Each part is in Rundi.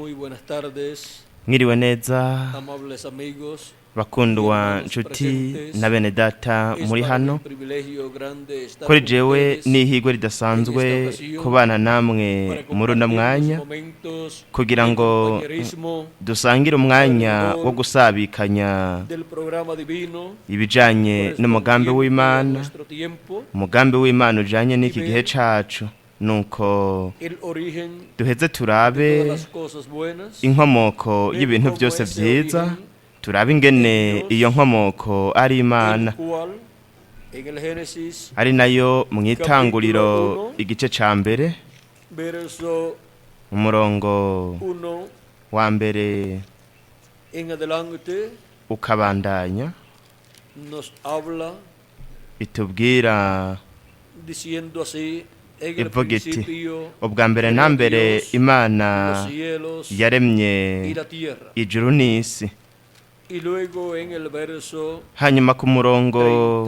Muy buenas tardes, Mwiriwe neza, amables amigos. bakundwa nshuti na bene data Es muri para mí hano. un privilegio grande estar Kuri con jewe ustedes n'ihigwe ridasanzwe kubana namwe para muri uno compartir mwanya los momentos kugira de ngo compañerismo dusangire umwanya wo gusabikanya del programa divino ibijanye n'umugambi correspondiente a w'Imana, nuestro tiempo, umugambi w'Imana ujanye n'iki gihe cacu, nuko el origen duheze de turabe todas las cosas buenas, inkomoko y'ibintu byose vyiza, turabe ingene iyo nkomoko ari Imana, el cual en el Génesis ari nayo mu itanguriro igice ca mbere, verso umurongo 1 wa mbere en adelante ukabandanya, nos habla itubwira diciendo así: en el ivuga iti, principio ubwa mbere na mbere Imana los cielos yaremye y la tierra. ijuru n'isi. Y luego en el verso Hanyuma ku murongo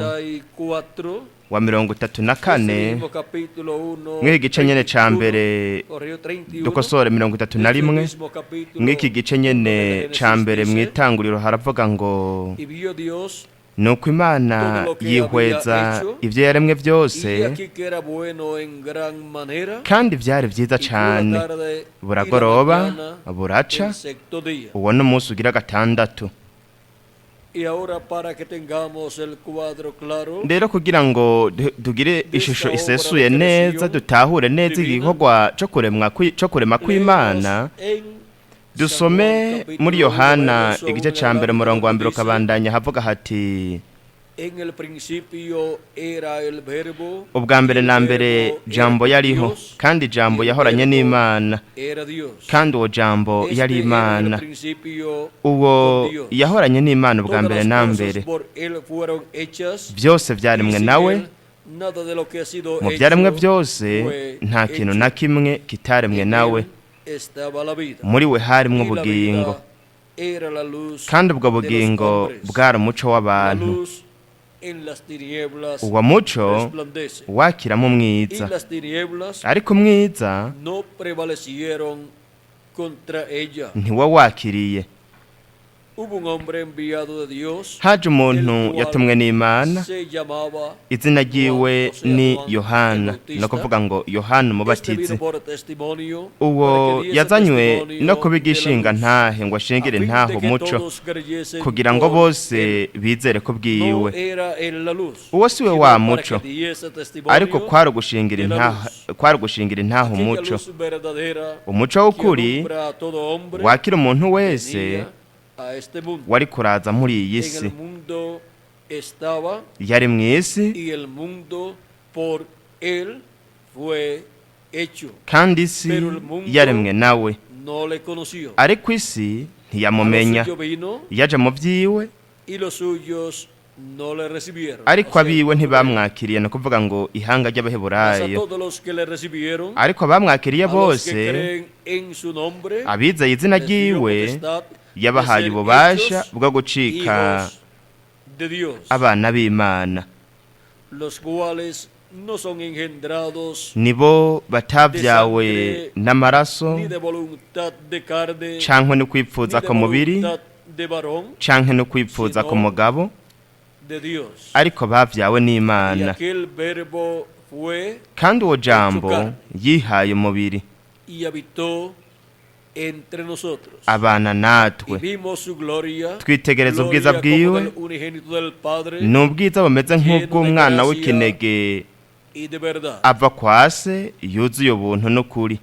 34 wa mirongo itatu na de ese kane mismo capítulo 1, mw'iki gice nyene ca mbere, correo 31, dukosore, mirongo itatu na de ese rimwe mismo capítulo mw'iki gice nyene ca mbere mw'itanguriro haravuga ngo: y vio Dios Nuko Imana yihweza ibyo yaremwe byose, y aquí que era bueno en gran manera, kandi byari byiza y fue la cane. tarde y la Buragoroba, mañana buraca, el sexto día. uwo ni umunsi ugira gatandatu. Y ahora, para que tengamos el cuadro claro Rero kugira ngo tugire ishusho isesuye neza, dutahure neza igikorwa co kuremwa co kurema kw'Imana, leemos en dusome San Juan, muri capítulo 1, Yohana verso igice 1 ca mbere, adelante, umurongo wa mbere dice: ukabandanya, havuga hati: En el principio era el verbo, Ubwa mbere y el na mbere verbo era Jambo yariho, Dios, kandi Jambo y el yahoranye verbo n'Imana, era Dios. kandi uwo Jambo Este yari era en el Imana. principio Uwo con Dios. yahoranye n'Imana ubwa Todas mbere las na cosas mbere. por él fueron hechas, Byose y vyaremwe sin nawe, él nada de lo que ha sido mu vyaremwe hecho byose fue nta kintu hecho. na kimwe kitaremwe En nawe. él estaba la vida, Muri we harimwo y la ubugingo, vida era la luz kandi ubwo de los bugingo hombres. bwari umuco La w'abantu. luz en las tinieblas Uwo muco resplandece, wakiramo y umwiza, las tinieblas ariko umwiza no prevalecieron contra ella. ntiwawakiriye. Hubo un hombre enviado de Dios, Haje umuntu el cual yatumwe n'Imana, se llamaba izina ryiwe Juan, o sea, ni Juan Yohana, el Bautista. no kuvuga ngo Yohana Este Umubatizi. vino por testimonio, Uwo para que diese yazanywe testimonio no kuba de la igishinga luz, ntahe, ngo a ashingire fin ntahe de que umuco, todos creyesen kugira ngo por bose él. bizere ko No bwiwe. era él la luz, Uwo si we sino wa para muco, que diese testimonio ariko kwari ugushingira de la intahe, luz. kwari ugushingira intahe Aquella umuco. luz verdadera Umuco que w'ukuri alumbra a todo hombre wakira umuntu wese venía a este mundo. wari kuraza muri iyi En si. el mundo estaba, Yari mu isi, y el mundo por él fue hecho. kandi isi Pero el mundo yaremwe nawe, no le conoció. ariko isi A lo ntiyamumenya. suyo vino Yaje mu vyiwe, y los suyos no le recibieron. ariko O sea, abiwe ntibamwakiriye, ni ukuvuga ngo ihanga Mas a ry'Abaheburayo. todos los que le recibieron, Ariko abamwakiriye a los que bose, creen en su nombre, abizeye izina les dio ryiwe, potestad de yabahaye ser ububasha hechos bwo gucika hijos de Dios, abana b'Imana, los cuales no son engendrados nibo batavyawe n'amaraso, ni de voluntad de carne, canke no ni kwipfuza de ku mubiri, voluntad de varón, canke no kwipfuza ku mugabo, de Dios. ariko bavyawe Y n'Imana. aquel verbo fue Kandi uwo Jambo yihaye umubiri, y habitó entre nosotros. abana Y natwe. vimos su gloria, Twitegereza ubwiza gloria como bwiwe, del unigénito del Padre ni ubwiza bumeze nk'ubw'umwana w'ikinege y de verdad. ava kwa se, yuzuye ubuntu n'ukuri.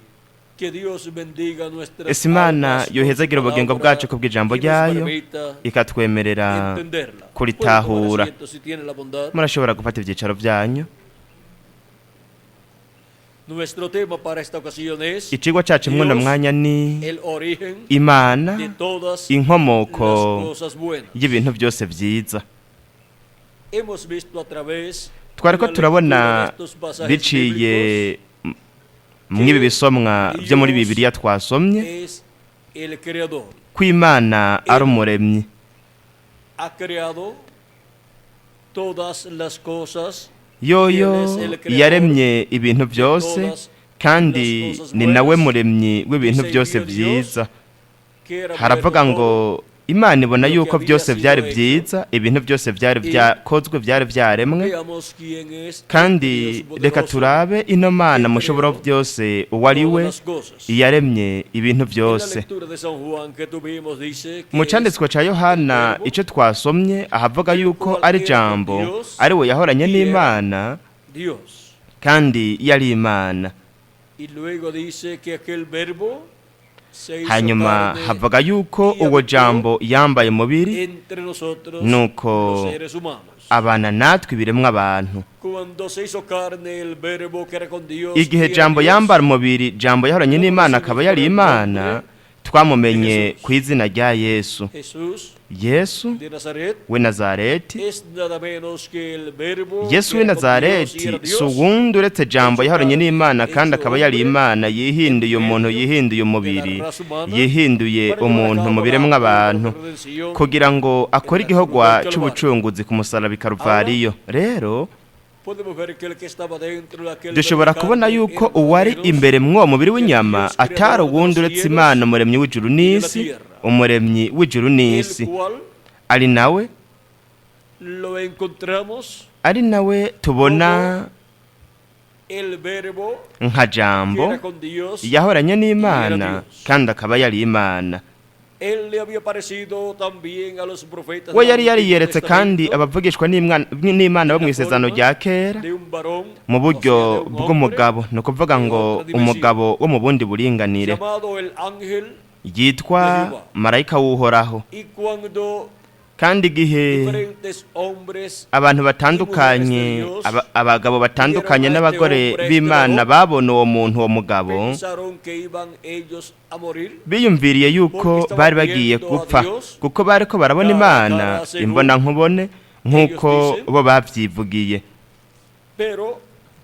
Que Dios bendiga nuestras Ese Imana almas con su yohezagira ubugingo palabra bwacu kubw'ijambo y nos ryayo, permita ikatwemerera entenderla. Pueden tomar kuritahura. asiento si tienen la bondad. Murashobora gufata ibyicaro byanyu. Nuestro tema para esta ocasión es Icigwa cacu mwuno Dios, mwanya ni el origen Imana, de todas inkomoko las cosas buenas. y'ibintu byose vyiza. Hemos visto a través Twariko de la turabona lectura de estos pasajes biciye mw'ibi bisomwa byo muri Bibiliya twasomye bíblicos, es el creador. ko Imana ari umuremyi. Ha creado todas las cosas. Yoyo yaremye ibintu byose, kandi ni nawe muremyi w'ibintu byose byiza. que era Haravuga bueno ngo todo. Imana ibona yuko byose byari byiza, ibintu byose byari byakozwe, byari byaremwe. Veamos quién es este Kandi Dios reka poderoso, turabe ino Mana mushobora byose uwo ari we, todas las cosas. iyaremye ibintu En la byose. lectura de San Juan que tuvimos dice que Mu es canditswe ca Yohana ico twasomye, ahavuga yuko ari Jambo, ari we yahoranye n'Imana Dios. kandi yari Imana. Y luego dice que aquel verbo se hizo Hanyuma carne havuga yuko uwo Jambo yambaye umubiri, entre nosotros, nuko los seres humanos. abana natwe ibiremwa abantu. Cuando se hizo carne el verbo que era con Dios Igihe y era Jambo Dios, yambara umubiri, Jambo yahoranye n'Imana akaba yari Imana, twamumenye ku izina rya Yesu. Jesús Yesu de Nazaret we Nazareti. es nada menos que el verbo Yesu que w'i era con Dios y Nazareti era si Dios, uwundi uretse Jambo yahoranye n'Imana kandi akaba yari Imana, yihinduye umuntu, yihinduye umubiri, yihinduye para llevar a umuntu cabo mu la biremwa obra abantu, de redención kugira ngo akore igikorwa c'ubucunguzi ku musaraba i Karuvariyo. Rero Podemos ver que el que estaba dentro de aquel dushobora verbo kubona carne yuko era nada uwari menos imbere mw'uwo mubiri w'inyama atari uwundi uretse Imana, umuremyi w'ijuru n'isi, umuremyi w'ijuru n'isi, el cual ari nawe lo encontramos ari nawe tubona el verbo nka que Jambo era con Dios. yahoranye n'Imana kandi akaba yari Imana. Él le había parecido también a los profetas We del yari Antiguo yariyeretse kandi Testamento abavugishwa n'Imana bo mu isezerano rya kera de un varón, mu o buryo sea, de un hombre bw'umugabo, ni ukuvuga ngo umugabo wo mu bundi buringanire llamado el ángel, yitwa marayika w'Uhoraho. y cuando Kandi igihe diferentes hombres abantu batandukanye, abagabo batandukanye n'abagore b'Imana babona uwo muntu, uwo mugabo, pensaron que iban ellos a morir, biyumviriye yuko bari bagiye gupfa, kuko bariko barabona Imana imbona nkubone nk'uko bo babyivugiye. pero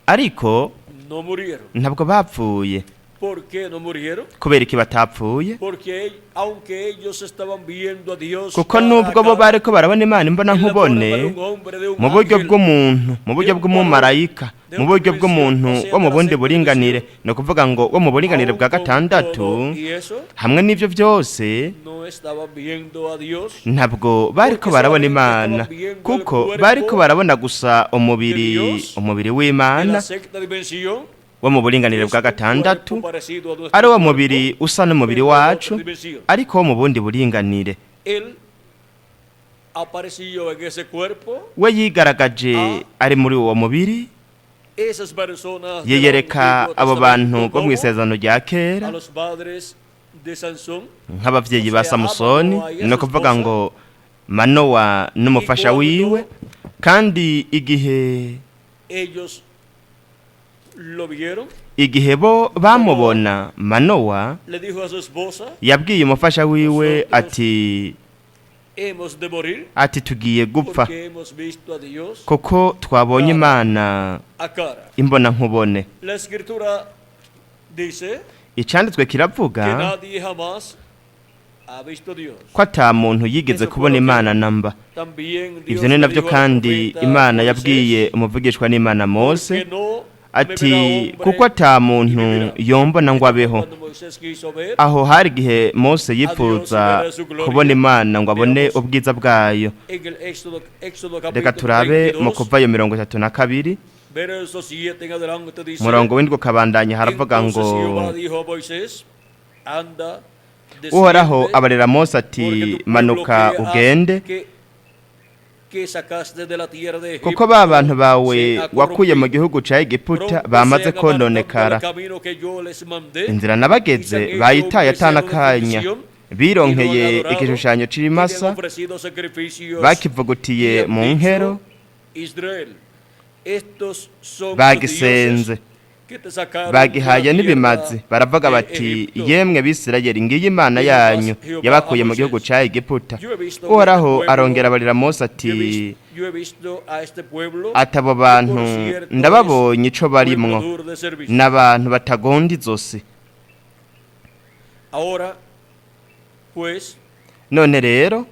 Ariko no murieron. ntabwo bapfuye. ¿Por qué no murieron? Kubera iki batapfuye? Porque aunque ellos estaban viendo a Dios Kuko cara a nubwo bo cara, bariko barabona Imana imbona en la forma de nkubone un hombre, de un mu buryo ángel, bw'umuntu, mu buryo bw'umumarayika, mu buryo bw'umuntu wo mu bundi buringanire, ni ukuvuga ngo wo mu buringanire aun bwa con gatandatu, todo y eso, hamwe n'ibyo byose no estaban viendo a Dios ntabwo bariko barabona Imana, kuko bariko barabona gusa umubiri, umubiri en w'Imana la sexta dimensión, wo mu buringanire es bwa un gatandatu, cuerpo parecido a nuestro ari wo cuerpo, mubiri usa n'umubiri pero de otra wacu, dimensión. ariko wo mu bundi buringanire. Él apareció en ese cuerpo, We yigaragaje ari muri uwo mubiri, esas personas del yiyereka Antiguo abo bantu Testamento bo mu como isezerano rya kera a los padres de Sansón, nk'abavyeyi ba Samusoni, ni ukuvuga ngo Manowa n'umufasha wiwe. Kandi igihe ellos lo vieron, igihe bo bamubona, Manowa le dijo a su esposa: yabwiye umufasha wiwe ati hemos de morir ati tugiye gupfa porque hemos visto a Dios kuko twabonye Imana a cara. imbona nkubone. La escritura dice Icanditswe kiravuga que nadie jamás ha visto a Dios. ko ata muntu yigeze kubona Imana namba. También Dios Ivyo ni le navyo dijo al kandi profeta Imana Moisés, yabwiye umuvugishwa n'Imana Mose "Porque no me ati verá hombre kuko ata muntu y vivirá". yombona ngo abeho. Cuando Moisés quiso ver Aho hari igihe Mose yipfuza kubona Imana ngo abone ubwiza bwayo. en el Éxodo Reka capítulo turabe mu 32, Kuvayo 32, verso 7 en adelante dice: umurongo w'indwi ukabandanya, haravuga ngo Entonces Jehová dijo a Moisés: anda, Uhoraho desciende, abarera Mose ati porque tu pueblo manuka que ugende, que sacaste de la tierra de Egipto kuko ba bantu bawe se ha wakuye mu corrompido. gihugu ca Egiputa Pronto bamaze se han apartado del kononekara, camino que yo les mandé, inzira nabageze bayitaye atanakanya, bironkeye igishushanyo y le han c'ibimasa, ofrecido sacrificios bakivugutiye y han mu dicho: nkero, Israel, estos son tus bagisenze, dioses que te sacaron de bagihaye la n'ibimazi, tierra baravuga de bati Egipto. yemwe Bisirayeli, ngiyi Imana yanyu yabakuye mu gihugu ca Egiputa. Uhoraho arongera abarira Mose ati Yo he visto a este pueblo, ati abo que bantu por cierto ndababonye ico es barimwo, pueblo duro de servicio. n'abantu batagonda izosi. Ahora, pues, None rero,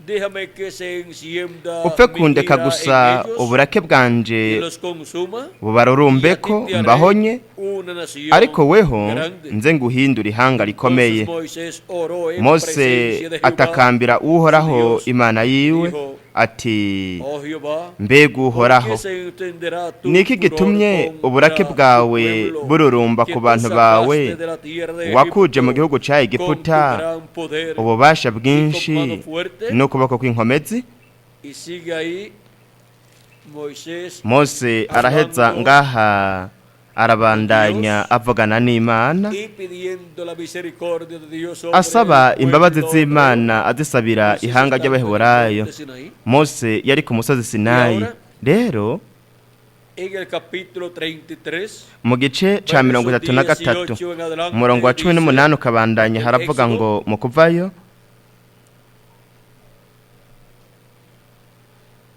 Déjame que se encienda Upfe mi kundeka ira gusa en ellos uburake y bwanje los consuma, y a ti bubarurumbeko te haré mbahonye, una nación ariko weho grande. nze nguhindura ihanga rikomeye. Entonces Moisés oró en Mose presencia de Jehová, atakambira Uhoraho su Dios, Imana yiwe dijo, ati: Oh Jehová, Mbega ¿por Uhoraho, qué se entenderá tu niki furor gitumye contra uburake tu bwawe pueblo, bururumba que ku tú bantu bawe, sacaste de la tierra de wakuje mu Egipto gihugu ca con tu Egiputa gran poder ububasha y con bwinshi mano fuerte? n'ukuboko kw'inkomezi? Y sigue ahí Moisés Mose araheza ngaha arabandanya avugana n'Imana, y pidiendo la misericordia de Dios sobre asaba el imbabazi pueblo z'Imana, azisabira hebreo. Moisés ihanga estaba en el ry'Abaheburayo. monte Sinaí. Mose yari ku musozi Sinayi. Rero En el capítulo 33, mu gice ca 33, 18 en adelante, umurongo wa cumi dice, n'umunani ukabandanya, haravuga ngo mu kuvayo,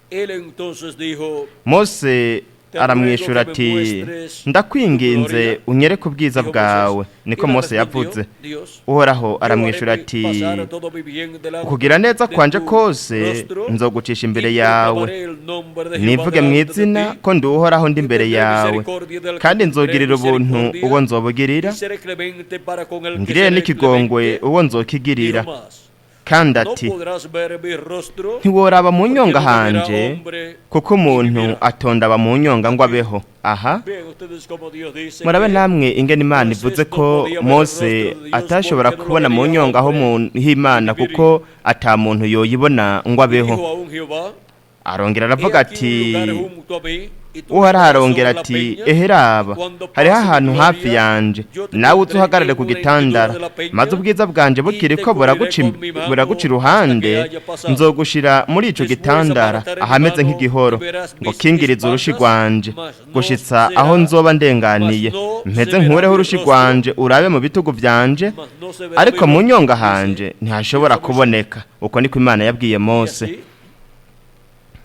Él entonces dijo, Mose aramwishura ati: Ndakwinginze unyereke ubwiza dijo bwawe. Moisés, Niko y le Mose respondió yavuze. Dios, Uhoraho yo haré aramwishura ati: pasar todo mi bien delante Ukugira neza de kwanje tu kose rostro, nzogucisha imbere y yawe, proclamaré el nombre de Jehová nivuge mu delante de izina ti, ko ndi Uhoraho ndi y imbere tendré yawe, misericordia del que kandi tendré nzogirira ubuntu misericordia, uwo nzobugirira, y seré clemente para con el que ngirire seré n'ikigongwe clemente. uwo nzokigirira. Dijo más, Kandi no ati: podrás ver mi rostro, Ntiworaba mu porque nyonga no verá hanje, hombre kuko umuntu y vivirá. atondaba mu nyonga ngo abeho. Aha Vean ustedes como Dios dice murabe que namwe ingene Imana Moisés ivuze no ko podía ver el Mose rostro de Dios atashobora porque no lo kubona mu vería nyonga aho hombre h'Imana, y viviría. kuko ata muntu yoyibona ngo abeho. Dijo aún Jehová, Arongera he aravuga aquí ati, un lugar junto a mí, y tú Uhoraho estarás arongera sobre la ati: peña, Eheraba cuando hariho pase mi ahantu hafi gloria, yanje, yo te nawe pondré uzuhagarare en ku una gitandara, hendidura de la peña, maze ubwiza bwanje y te bukiriko cubriré buraguca con mi mano buraguca hasta iruhande, que haya pasado. nzogushira muri ico Después gitandara apartaré mi ahameze mano nk'igihoro, y verás ngo mis kingirize urushi espaldas, rwanje mas no gushitsa será- aho nzoba ndenganiye, mas no mpeze se verá nkureho mi urushi rostro, rwanje urabe mu bitugu vyanje, mas no se verá ariko mi mu rostro, nyonga dice hanje ntihashobora Dios a Moisés. kuboneka. Uko niko Imana yabwiye Y Mose. así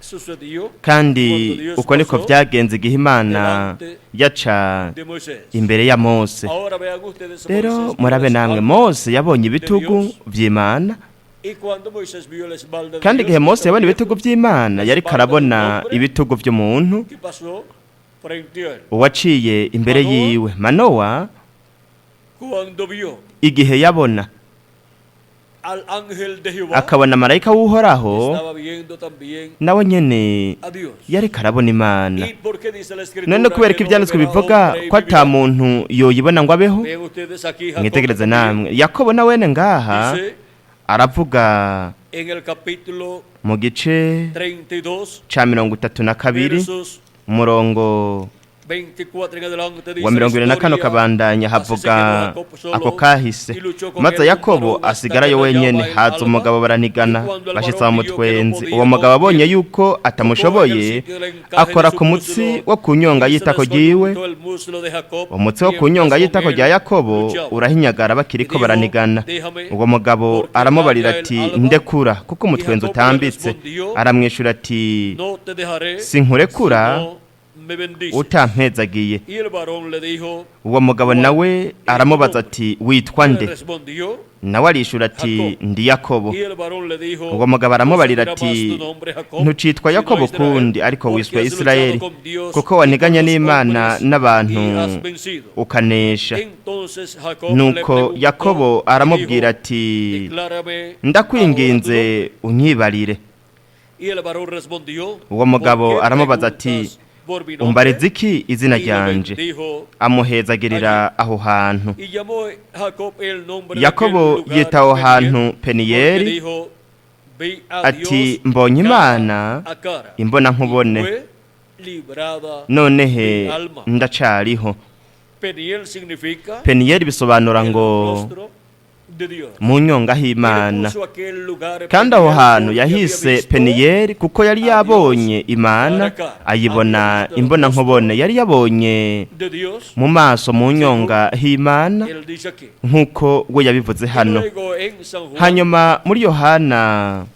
sucedió Kandi cuando Dios uko niko pasó vyagenze igihe Imana delante yaca de Moisés. imbere ya Mose. Ahora vean ustedes a Rero Moisés con murabe la namwe, espalda. Mose yabonye ibitugu vy'Imana. Y cuando Moisés vio la espalda de Kandi Dios, igihe que Mose estaba yabona abierta, ibitugu vy'Imana, yariko arabona ibitugu vy'umuntu ¿qué pasó frente a él? uwaciye imbere Manowa, yiwe. Manowa Cuando vio igihe yabona al ángel de Jehová, akabona marayika w'Uhoraho, estaba viendo también nawe nyene a Dios. yariko arabona Imana. ¿Y por qué dice la escritura None kubera ko que no ivyanditswe verá bivuga hombre y ko ata vivirá? muntu yoyibona ngo abeho? Vean ustedes aquí Jacob Mwitegereze también namwe, Yakobo na wene ngaha dice aravuga en el capítulo mu gice 32, ca 32, versos umurongo 24 en adelante, dice wa la 24 historia, ukabandanya, así se havuga quedó Jacob solo ako kahise: y luchó con Maze él un Yakobo varón hasta asigarayo que wenyene, hallaba el haza alba, umugabo baranigana, y cuando el bashitse varón vio que no bamutwenzi. podía Uwo mugabo con abonye él, yuko atamushoboye, akora ku mutsi wo ku nyonga y se y'itako ryiwe. descoyuntó el muslo de Jacob, Umutsi wo ku mientras nyonga con y'itako él rya Yakobo luchaba. urahinyagara bakiriko Dijo, baranigana. "Déjame, Uwo mugabo porque aramubarira raya el ati: alba." Ndekura, kuko umutwenzi Jacob le utambitse. respondió, Aramwishura ati: No te dejaré Sinkurekura si no me bendices. utampezagiye. Y el varón le dijo, Uwo mugabo nawe aramubaza ati: Witwa le nde? respondió, Nawe arishura ati: Ndi Yakobo. y el varón le dijo, Uwo mugabo aramubarira "No se ati: dirá más tu nombre Jacob, Ntucitwa sino Yakobo Israel, ukundi, ariko porque wiswe has luchado Isirayeli, con Dios kuko y waniganye con los n'Imana hombres n'abantu y has vencido." ukanesha. Entonces Jacob le Nuko preguntó Yakobo y aramubwira dijo, ati: "Declárame ahora tu Ndakwinginze nombre." unyibarire. Y el varón respondió, Uwo mugabo "¿Por qué aramubaza ati: preguntas por mi nombre?" Umbariza iki izina Y lo ryanje? bendijo. Amuhezagirira aho hantu. Y llamó Jacob el nombre de Yakobo aquel lugar yita aho Peniel, hantu porque Peniyeli, dijo, "Vi a ati: Dios Mbonye cara Imana a cara, imbona y nkubone, fue librada none he mi alma." ndacariho. Peniel significa Peniyeli bisobanura el ngo rostro de Dios. mu nyonga Y le h'Imana. puso aquel lugar Kandi aho Peniel hantu porque había yahise visto Peniyeli, kuko yari a Dios yabonye Imana cara a cara. ayibona Había visto el imbona rostro nkubone, yari yabonye de Dios. mu maso mu nyonga h'Imana, Él dice aquí. nk'uko we yabivuze Y hano. luego en San Juan, Hanyuma muri Yohana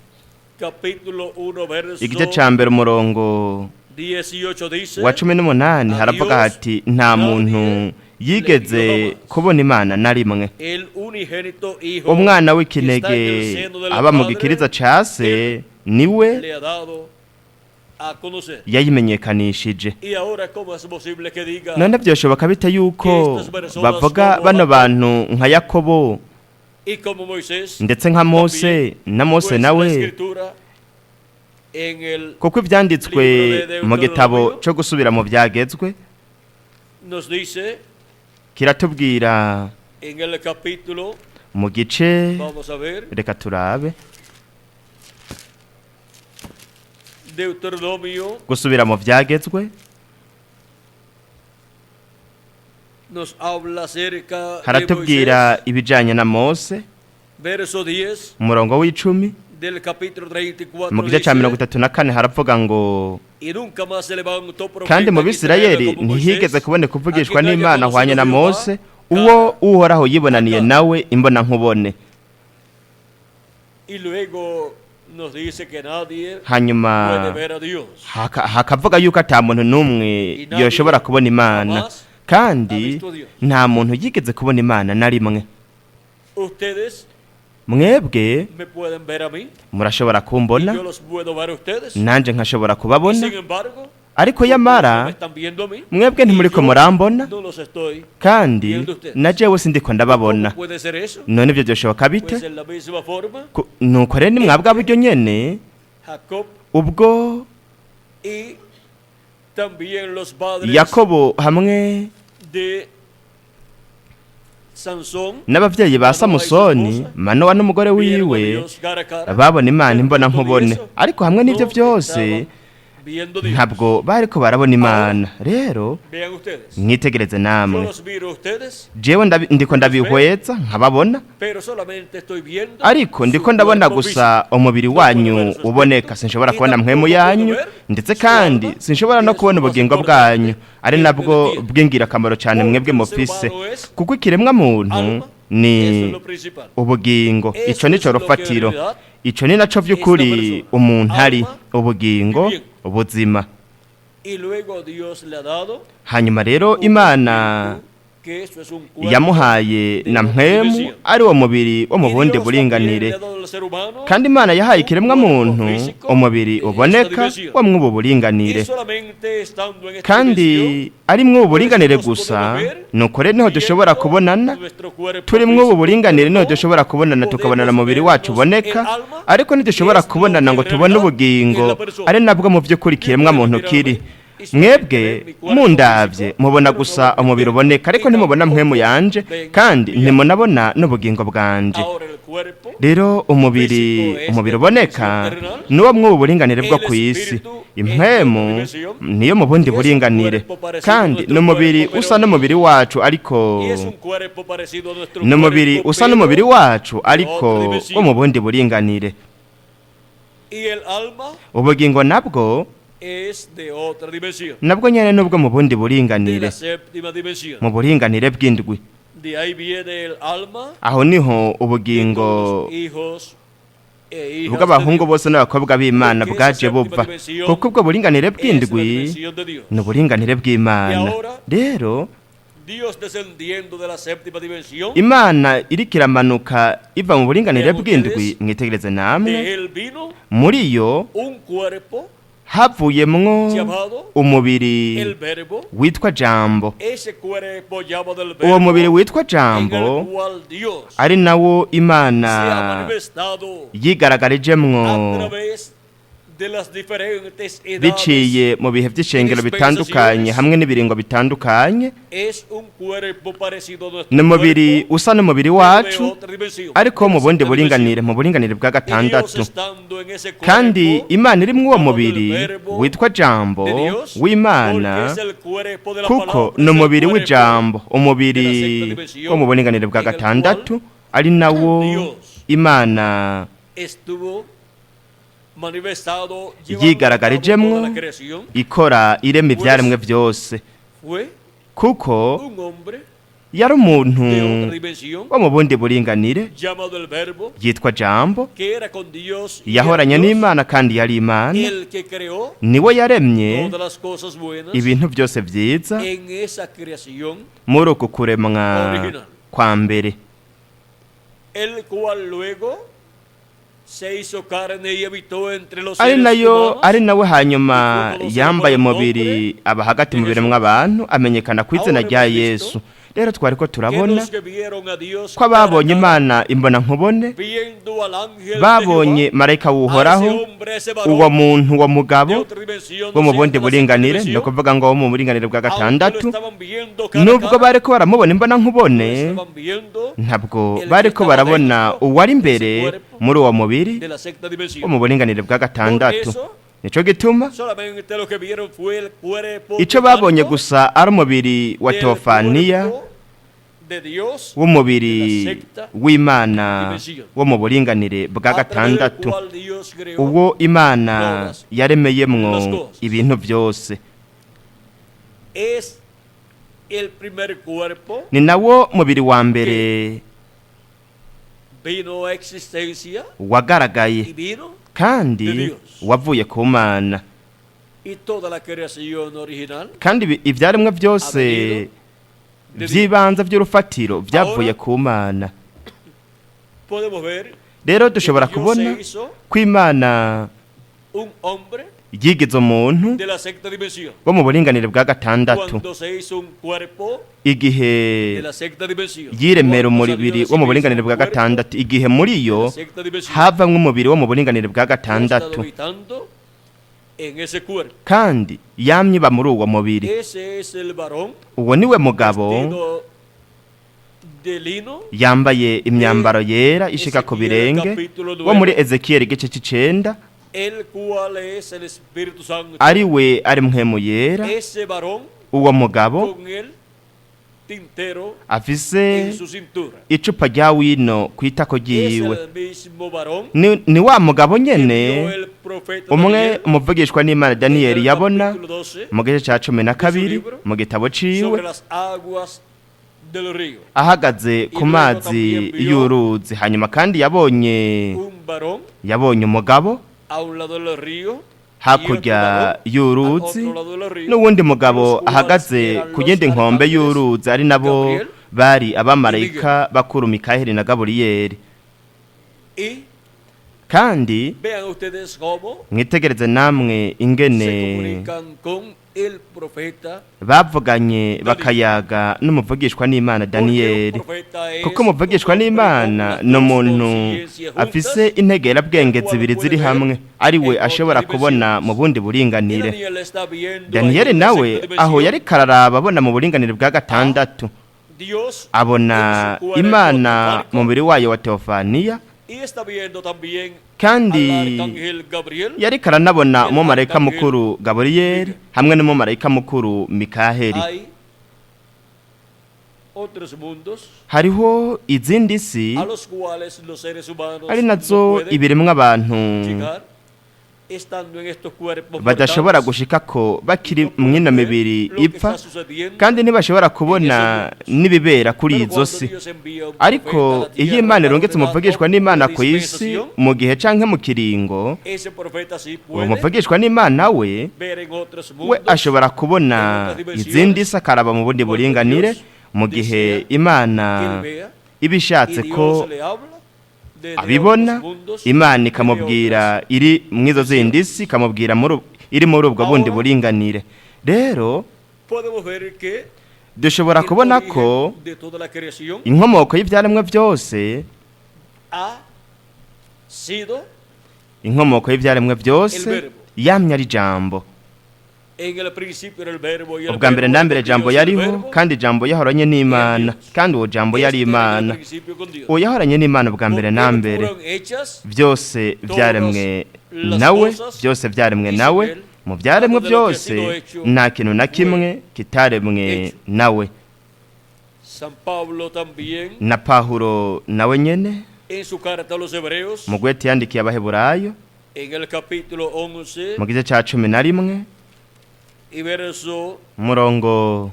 capítulo 1, verso igice ca mbere, umurongo 18 dice, wa 18, haravuga hati: Nta muntu yigeze le vio jamás. Kubona Imana na rimwe. El unigénito Hijo Umwana que w'ikinege está en el seno del aba mu Padre, gikiriza ca se niwe le ha dado a conocer. Yayimenyekanishije. Y ahora, ¿cómo es posible que diga None byoshoboka bite yuko bavuga bano bantu nka Yakobo y como Moisés? Ndetse nka Mose na Mose Pues la nawe? escritura en el Kuko ibyanditswe mu gitabo cyo gusubira mu byagezwe nos dice kiratubwira en el capítulo, mu gice, vamos a ver, reka turabe, Deuteronomio gusubira mu byagezwe nos habla acerca de haratubwira Moisés, ibijyanye na Mose, verso 10 umurongo w'10 del capítulo 34 mu gice cya dice, 34 haravuga ngo: "Y nunca más se levantó profeta Kandi mu en Israel Bisirayeli como Moisés, ntihigeze kuboneka a uvugishwa quien haya n'Imana conocido ahwanye na Jehová Mose, cara uwo Uhoraho yibonaniye a cara". Nawe imbona nkubone. Y luego nos dice que nadie Hanyuma puede ver a Dios. Hakavuga yuko ata muntu n'umwe yoshobora kubona Imana, kandi nta muntu yigeze kubona Imana na rimwe. Ustedes Mwebwe me pueden ver a mí murashobora y kumbona, yo los puedo ver a ustedes. nanjye nkashobora Y kubabona, sin embargo, ariko ustedes no me yamara están viendo a mí mwebwe y ntimuriko yo murambona, no los estoy kandi viendo a ustedes. na jewe sindiko ndababona. ¿Cómo puede ser eso? None ibyo byoshoboka bite? Pues en la misma forma, Nuko rero ni mwabwa buryo nyene Jacob ubwo y también los padres Yakobo hamwe de Sansón n'abavyeyi ba Manoa y su Samusoni, esposa, Manowa n'umugore vieron a wiwe, Dios cara a cara, babona Imana pero imbona con todo y nkubone, eso, ariko hamwe n'ibyo no byose estaban viendo Dios. Ntabwo bariko barabona Imana. Rero Vean ustedes, mwitegereze yo namwe. los miro a ustedes, Jewe ndiko ndabihweza nkababona, pero solamente estoy viendo ariko su ndiko ndabona cuerpo gusa físico. umubiri No puedo wanyu ver su uboneka, aspecto, sinshobora y kubona mpwemu tampoco puedo yanyu, ver ndetse su kandi alma, sinshobora que no es kubona lo más ubugingo importante bwanyu, ari que nabwo ustedes tienen. bw'ingirakamaro cyane Porque mwebwe el ser mufise, humano es kuko ikiremwa muntu alma, ni eso es lo principal. ubugingo. Eso Ico nico es lo que en rufatiro, realidad ico ni naco vy'ukuri persona. umuntu ari, Alma ubugingo, viviente. ubuzima. Y luego Dios le ha dado Hanyuma rero un Imana espíritu, que eso es un cuerpo yamuhaye de na otra mpwemu, dimensión. ari wo mubiri wo mu Y bundi Dios también buringanire. le ha dado al ser humano Kandi Imana yahaye un ikiremwa cuerpo muntu físico umubiri de esta uboneka dimensión. wo mw'ubu Y buringanire, solamente estando en esta kandi dimensión, ari mw'ubu buringanire pues nos gusa podemos ver nuko rero niho dushobora viendo kubonana. nuestro cuerpo Turi mw'ubu físico, buringanire niho no dushobora kubonana, tukabonana podemos umubiri wacu vernos uboneka, el alma, ariko ntidushobora que es lo kubonana que ngo en tubone realidad ubugingo, es la persona. ari nabwo mu by'ukuri ikiremwa muntu kiri. Mwebwe mundabye mubona gusa umubiri uboneka, ariko ntimubona mpwemu yanje, kandi ntimunabona n'ubugingo bwanje. Ahora el cuerpo Rero umubiri uboneka nuwo mw'ubu buringanire bwo ku isi, impwemu niyo mu bundi buringanire, kandi n'umubiri usa n'umubiri wacu, ariko y es un cuerpo parecido a nuestro n'umubiri cuerpo, usa pero n'umubiri wacu, ariko wo mu bundi buringanire. Y el alma Ubugingo nabwo es de otra dimensión, nabwo nyene nubwo mu bundi de buringanire, la séptima dimensión. mu buringanire bw'indwi. De ahí viene el alma Aho niho de ubugingo todos los hijos e hijas de bw'abahungu Dios. Bose n'abakobwa b'Imana bwaje buva, kuko ubwo buringanire Es la bw'indwi dimensión de Dios. ni uburinganire bw'Imana. Rero Dios descendiendo de la séptima dimensión, Imana iriko iramanuka iva mu buringanire bw'indwi, mwitegereze namwe, de él vino muri yo un cuerpo havuyemwo llamado umubiri el Verbo. Witwa Jambo. Ese cuerpo llamado el Uwo Verbo, mubiri witwa en Jambo, el cual Dios ari nawo se ha Imana manifestado yigaragarijemwo a través de las diferentes edades, biciye mu bihe by'ishengero bitandukanye hamwe n'ibiringo bitandukanye, es un cuerpo parecido a nuestro ni umubiri cuerpo, usa n'umubiri pero de wacu, otra dimensión, ariko de mu la bundi séptima buringanire, dimensión. Mu buringanire bwa Y Dios gatandatu. estando en ese Kandi cuerpo Imana iri mw'uwo llamado el mubiri Verbo witwa Jambo de Dios, w'Imana, porque es el cuerpo de la kuko palabra, ni es el umubiri cuerpo w'ijambo, umubiri de la sexta dimensión wo mu buringanire bwa en el gatandatu, ari nawo Dios Imana estuvo manifestado llevando a cabo yigaragarijemwo toda la creación, ikora irema ibyaremwe byose, fue kuko un hombre Yari umuntu de otra dimensión wo mu bundi buringanire llamado el Verbo, yitwa Jambo, que era con Dios y era yahoranye Dios, n'Imana kandi yari Imana. el que creó Niwe yaremye todas las cosas buenas ibintu byose byiza en esa creación, muri uku kuremwa Original. Kwa mbere, el cual luego se hizo carne y habitó entre los ari seres nayo humanos, ari nawe hanyuma yambaye umubiri aba hagati mu biremwa abantu, amenyekana ku izina rya Yesu. Rero twari ko que turabona los que vieron a Dios ko ababonye cara a cara, Imana imbona nkubone, viendo al ángel de babonye Jehová, marayika a ese w'Uhoraho, hombre, ese varón uwo muntu, uwo de mugabo otra dimensión, wo mu no bundi sea, de la buringanire, sexta ni dimensión, ukuvuga ngo wo mu buringanire bwa aunque lo gatandatu, estaban viendo cara a nubwo cara, bariko baramubona imbona nkubone, lo estaban viendo ntabwo bariko barabona uwari imbere muri uwo mubiri de la sexta wo dimensión. mu buringanire bwa gatandatu. Nico gituma Solamente lo que vieron fue el cuerpo ico babonye teofánico gusa ari umubiri wa del teofaniya, cuerpo de Dios, w'umubiri w'Imana wo mu buringanire bwa a través del gatandatu, cual Dios creó uwo Imana yaremeyemwo ibintu byose. Es el primer cuerpo Ni nawo mubiri wa mbere vino a existencia wagaragaye y vino kandi wavuye ku Mana, y toda la creación original kandi ivyaremwe byose de Dios. vy'ibanze vy'urufatiro vyavuye ku Mana. Podemos ver Rero que dushobora Dios kubona se hizo ko Imana un hombre yigize umuntu de la sexta dimensión wo mu buringanire bwa gatandatu cuando se hizo un cuerpo igihe de la sexta dimensión, yiremera cuando salió umubiri de sí wo mu mismo buringanire un bwa cuerpo gatandatu, igihe muri yo de la sexta dimensión, havamwo umubiri wo mu buringanire bwa ha estado gatandatu, habitando en ese cuerpo. Kandi yamye iba muri uwo mubiri. Ese es el varón Uwo niwe mugabo vestido de lino yambaye imyambaro yera ishika ku birenge wo muri Ezekiyeli igice c'icenda, el cual es el Espíritu Santo. Ari we ari mpwemu yera. Ese varón Uwo mugabo con el tintero afise en su cintura. Icupa rya wino ku itako Es ryiwe. el mismo varón Ni wa mugabo que nyene vio el profeta umwe Daniel umuvugishwa n'Imana en Daniyeli el yabona capítulo 12 mu gice ca 12 mu gitabo ciwe, sobre las aguas del río. Ahagaze ku mazi y'uruzi. Hanyuma kandi yabonye Un varón yabonye umugabo a un lado del río hakurya y'uruzi n'uwundi mugabo ahagaze ku yindi nkombe y'uruzi, ari nabo bari abamarayika bakuru Mikaheli na Gaburiyeli. Y Kandi vean ustedes cómo mwitegereze namwe se ingene comunican con el profeta, bavuganye bakayaga n'umuvugishwa n'Imana porque un Daniyeli, profeta es kuko umuvugishwa un hombre n'Imana con ni las dos umuntu conciencias juntas, afise integerabwenge zibiri ziri hamwe, ari we ashobora kubona mu bundi y buringanire. Daniel está viendo Daniyeli ahí en la nawe sexta dimensión aho yari kararaba abona mu buringanire bwa gatandatu, Dios abona en su cuerpo Imana teofánico, mu mubiri wayo wa teofaniya, y está viendo también kandi al arcángel Gabriel yariko aranabona umumarayika mukuru Gaburiyeli hamwe n'umumarayika mukuru Mikaheli. Hay otros mundos Hariho izindi si a los cuales los seres humanos ari no nazo pueden ibiremwa abantu llegar estando en estos cuerpos badashobora mortales. gushikako bakiri No mw'ino pueden ver mibiri lo que ipfa, está sucediendo. kandi ntibashobora kubona n'ibibera kuri Pero izo cuando si. Dios envía un Ariko profeta a la iyo tierra Imana para irungitse ordenar umuvugishwa una n'Imana ku isi dispensación, mu gihe canke mu kiringo, ese profeta sí uwo puede muvugishwa n'Imana we ver en otros we mundos ashobora kubona izindi si, akaraba mu bundi buringanire mu gihe Imana que él vea, iba ishatse y ko Dios le habla desde abibona, otros mundos, Imana desde ikamubwira iri mw'izo zindi si, ikamubwira iri muri ubwo bundi buringanire. Rero Podemos ver que dushobora el kubona origen ko de toda la creación inkomoko y'ibyaremwe byose, ha sido inkomoko y'ibyaremwe byose El verbo. yamye ari Jambo. En el principio era el verbo y el Ubwa mbere verbo na era mbere con Jambo Dios y el yariho, verbo kandi Jambo yahoranye n'Imana, kandi uwo Jambo yari este era en el Imana. principio con Dios. Uwo yahoranye n'Imana ubwa Por mbere él na mbere. fueron hechas Byose byaremwe nawe, byose byaremwe nawe, mu byaremwe byose nta kintu na kimwe kitaremwe nawe. San Pablo también Na Pahuro nawe nyene en su carta a los Hebreos mu gwete yandikiye Abaheburayo en el capítulo 11 mu gice ca 11 y verso umurongo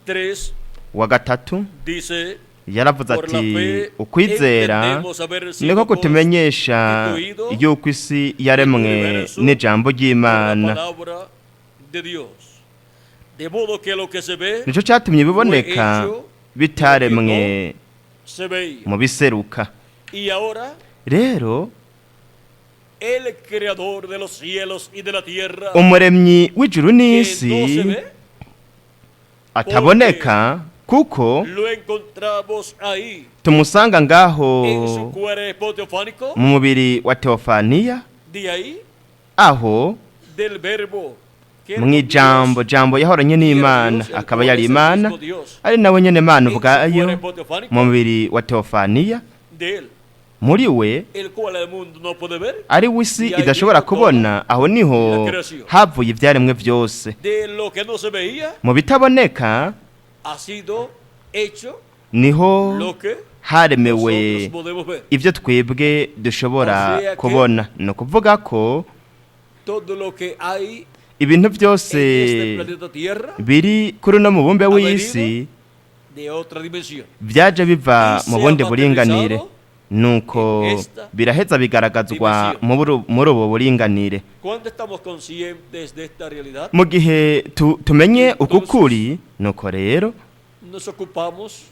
3 Wa gatatu dice: yaravuze Por la ati fe ukwizera entendemos haber sido niko kutumenyesha constituido yuko isi yaremwe universo n'ijambo por la ry'Imana. palabra de Dios. De modo que lo que se ve Nicyo cyatumye biboneka bitaremwe se veía. mu biseruka. Y ahora Rero el creador de los cielos y de la tierra, umuremyi w'ijuru que no n'isi se ve, ataboneka, kuko lo encontramos ahí tumusanga ngaho en su cuerpo teofánico, mu mubiri wa teofaniya, de ahí aho del verbo que era mu ijambo Dios, jambo yahoranye n'Imana, akaba yari Imana, ari nawe nyene Imana en su ubwayo cuerpo teofánico, mu mubiri wa teofaniya, de él, muri we el cual el mundo no puede ver, ari w'isi idashobora kubona. Aho niho havuye ibyaremwe byose. De lo que no se veía Mu bitaboneka ha sido hecho niho lo que haremewe nosotros podemos ver. ibyo twebwe dushobora kubona. Ni ukuvuga ko Todo lo que hay ibintu byose en este planeta Tierra biri kuri uno mubumbe w'isi de otra dimensión. byaje biva mu bundi buringanire, nuko biraheza bigaragazwa muri ubu buringanire. Cuando estamos conscientes de esta realidad, Mu gihe tumenye uku kuri, nuko rero nos ocupamos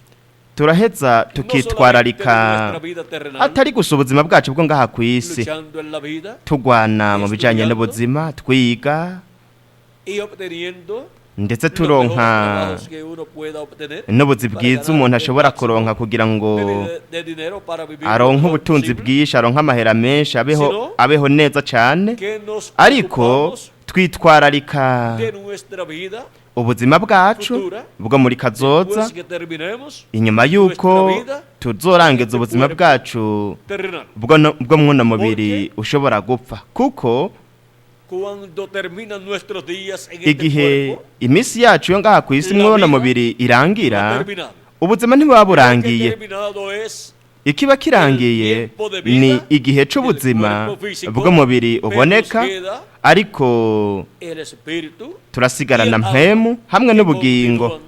turaheza no solamente de tukitwararika nuestra vida terrenal, atari gusa ubuzima bwacu bwo ngaha ku isi, luchando en la vida tugwana mu bijanye n'ubuzima, twiga y obteniendo ndetse los mejores turonka trabajos que uno pueda obtener n'ubuzi para bwiza ganar umuntu el ashobora máximo kuronka kugira ngo de dinero para vivir lo aronke mejor ubutunzi posible, bwinshi, aronke amahera menshi, abeho Sino abeho neza cane. que nos Ariko ocupamos twitwararika de nuestra vida ubuzima bwacu futura bwo muri kazoza, después que terminemos inyuma y'uko nuestra vida tuzorangiza ubuzima bwacu terrenal. bwo bwo mwuno mubiri ushobora gupfa, kuko Cuando terminan nuestros días en este igihe cuerpo, iminsi yacu yo ngaha ku isi La mwuno vida mubiri irangira, ha terminado. ubuzima ntibuba Lo que burangiye. terminado es Ikiba kirangiye ni igihe c'ubuzima bw'umubiri uboneka, ariko el espíritu turasigarana y el alma mpwemu hamwe que n'ubugingo continúan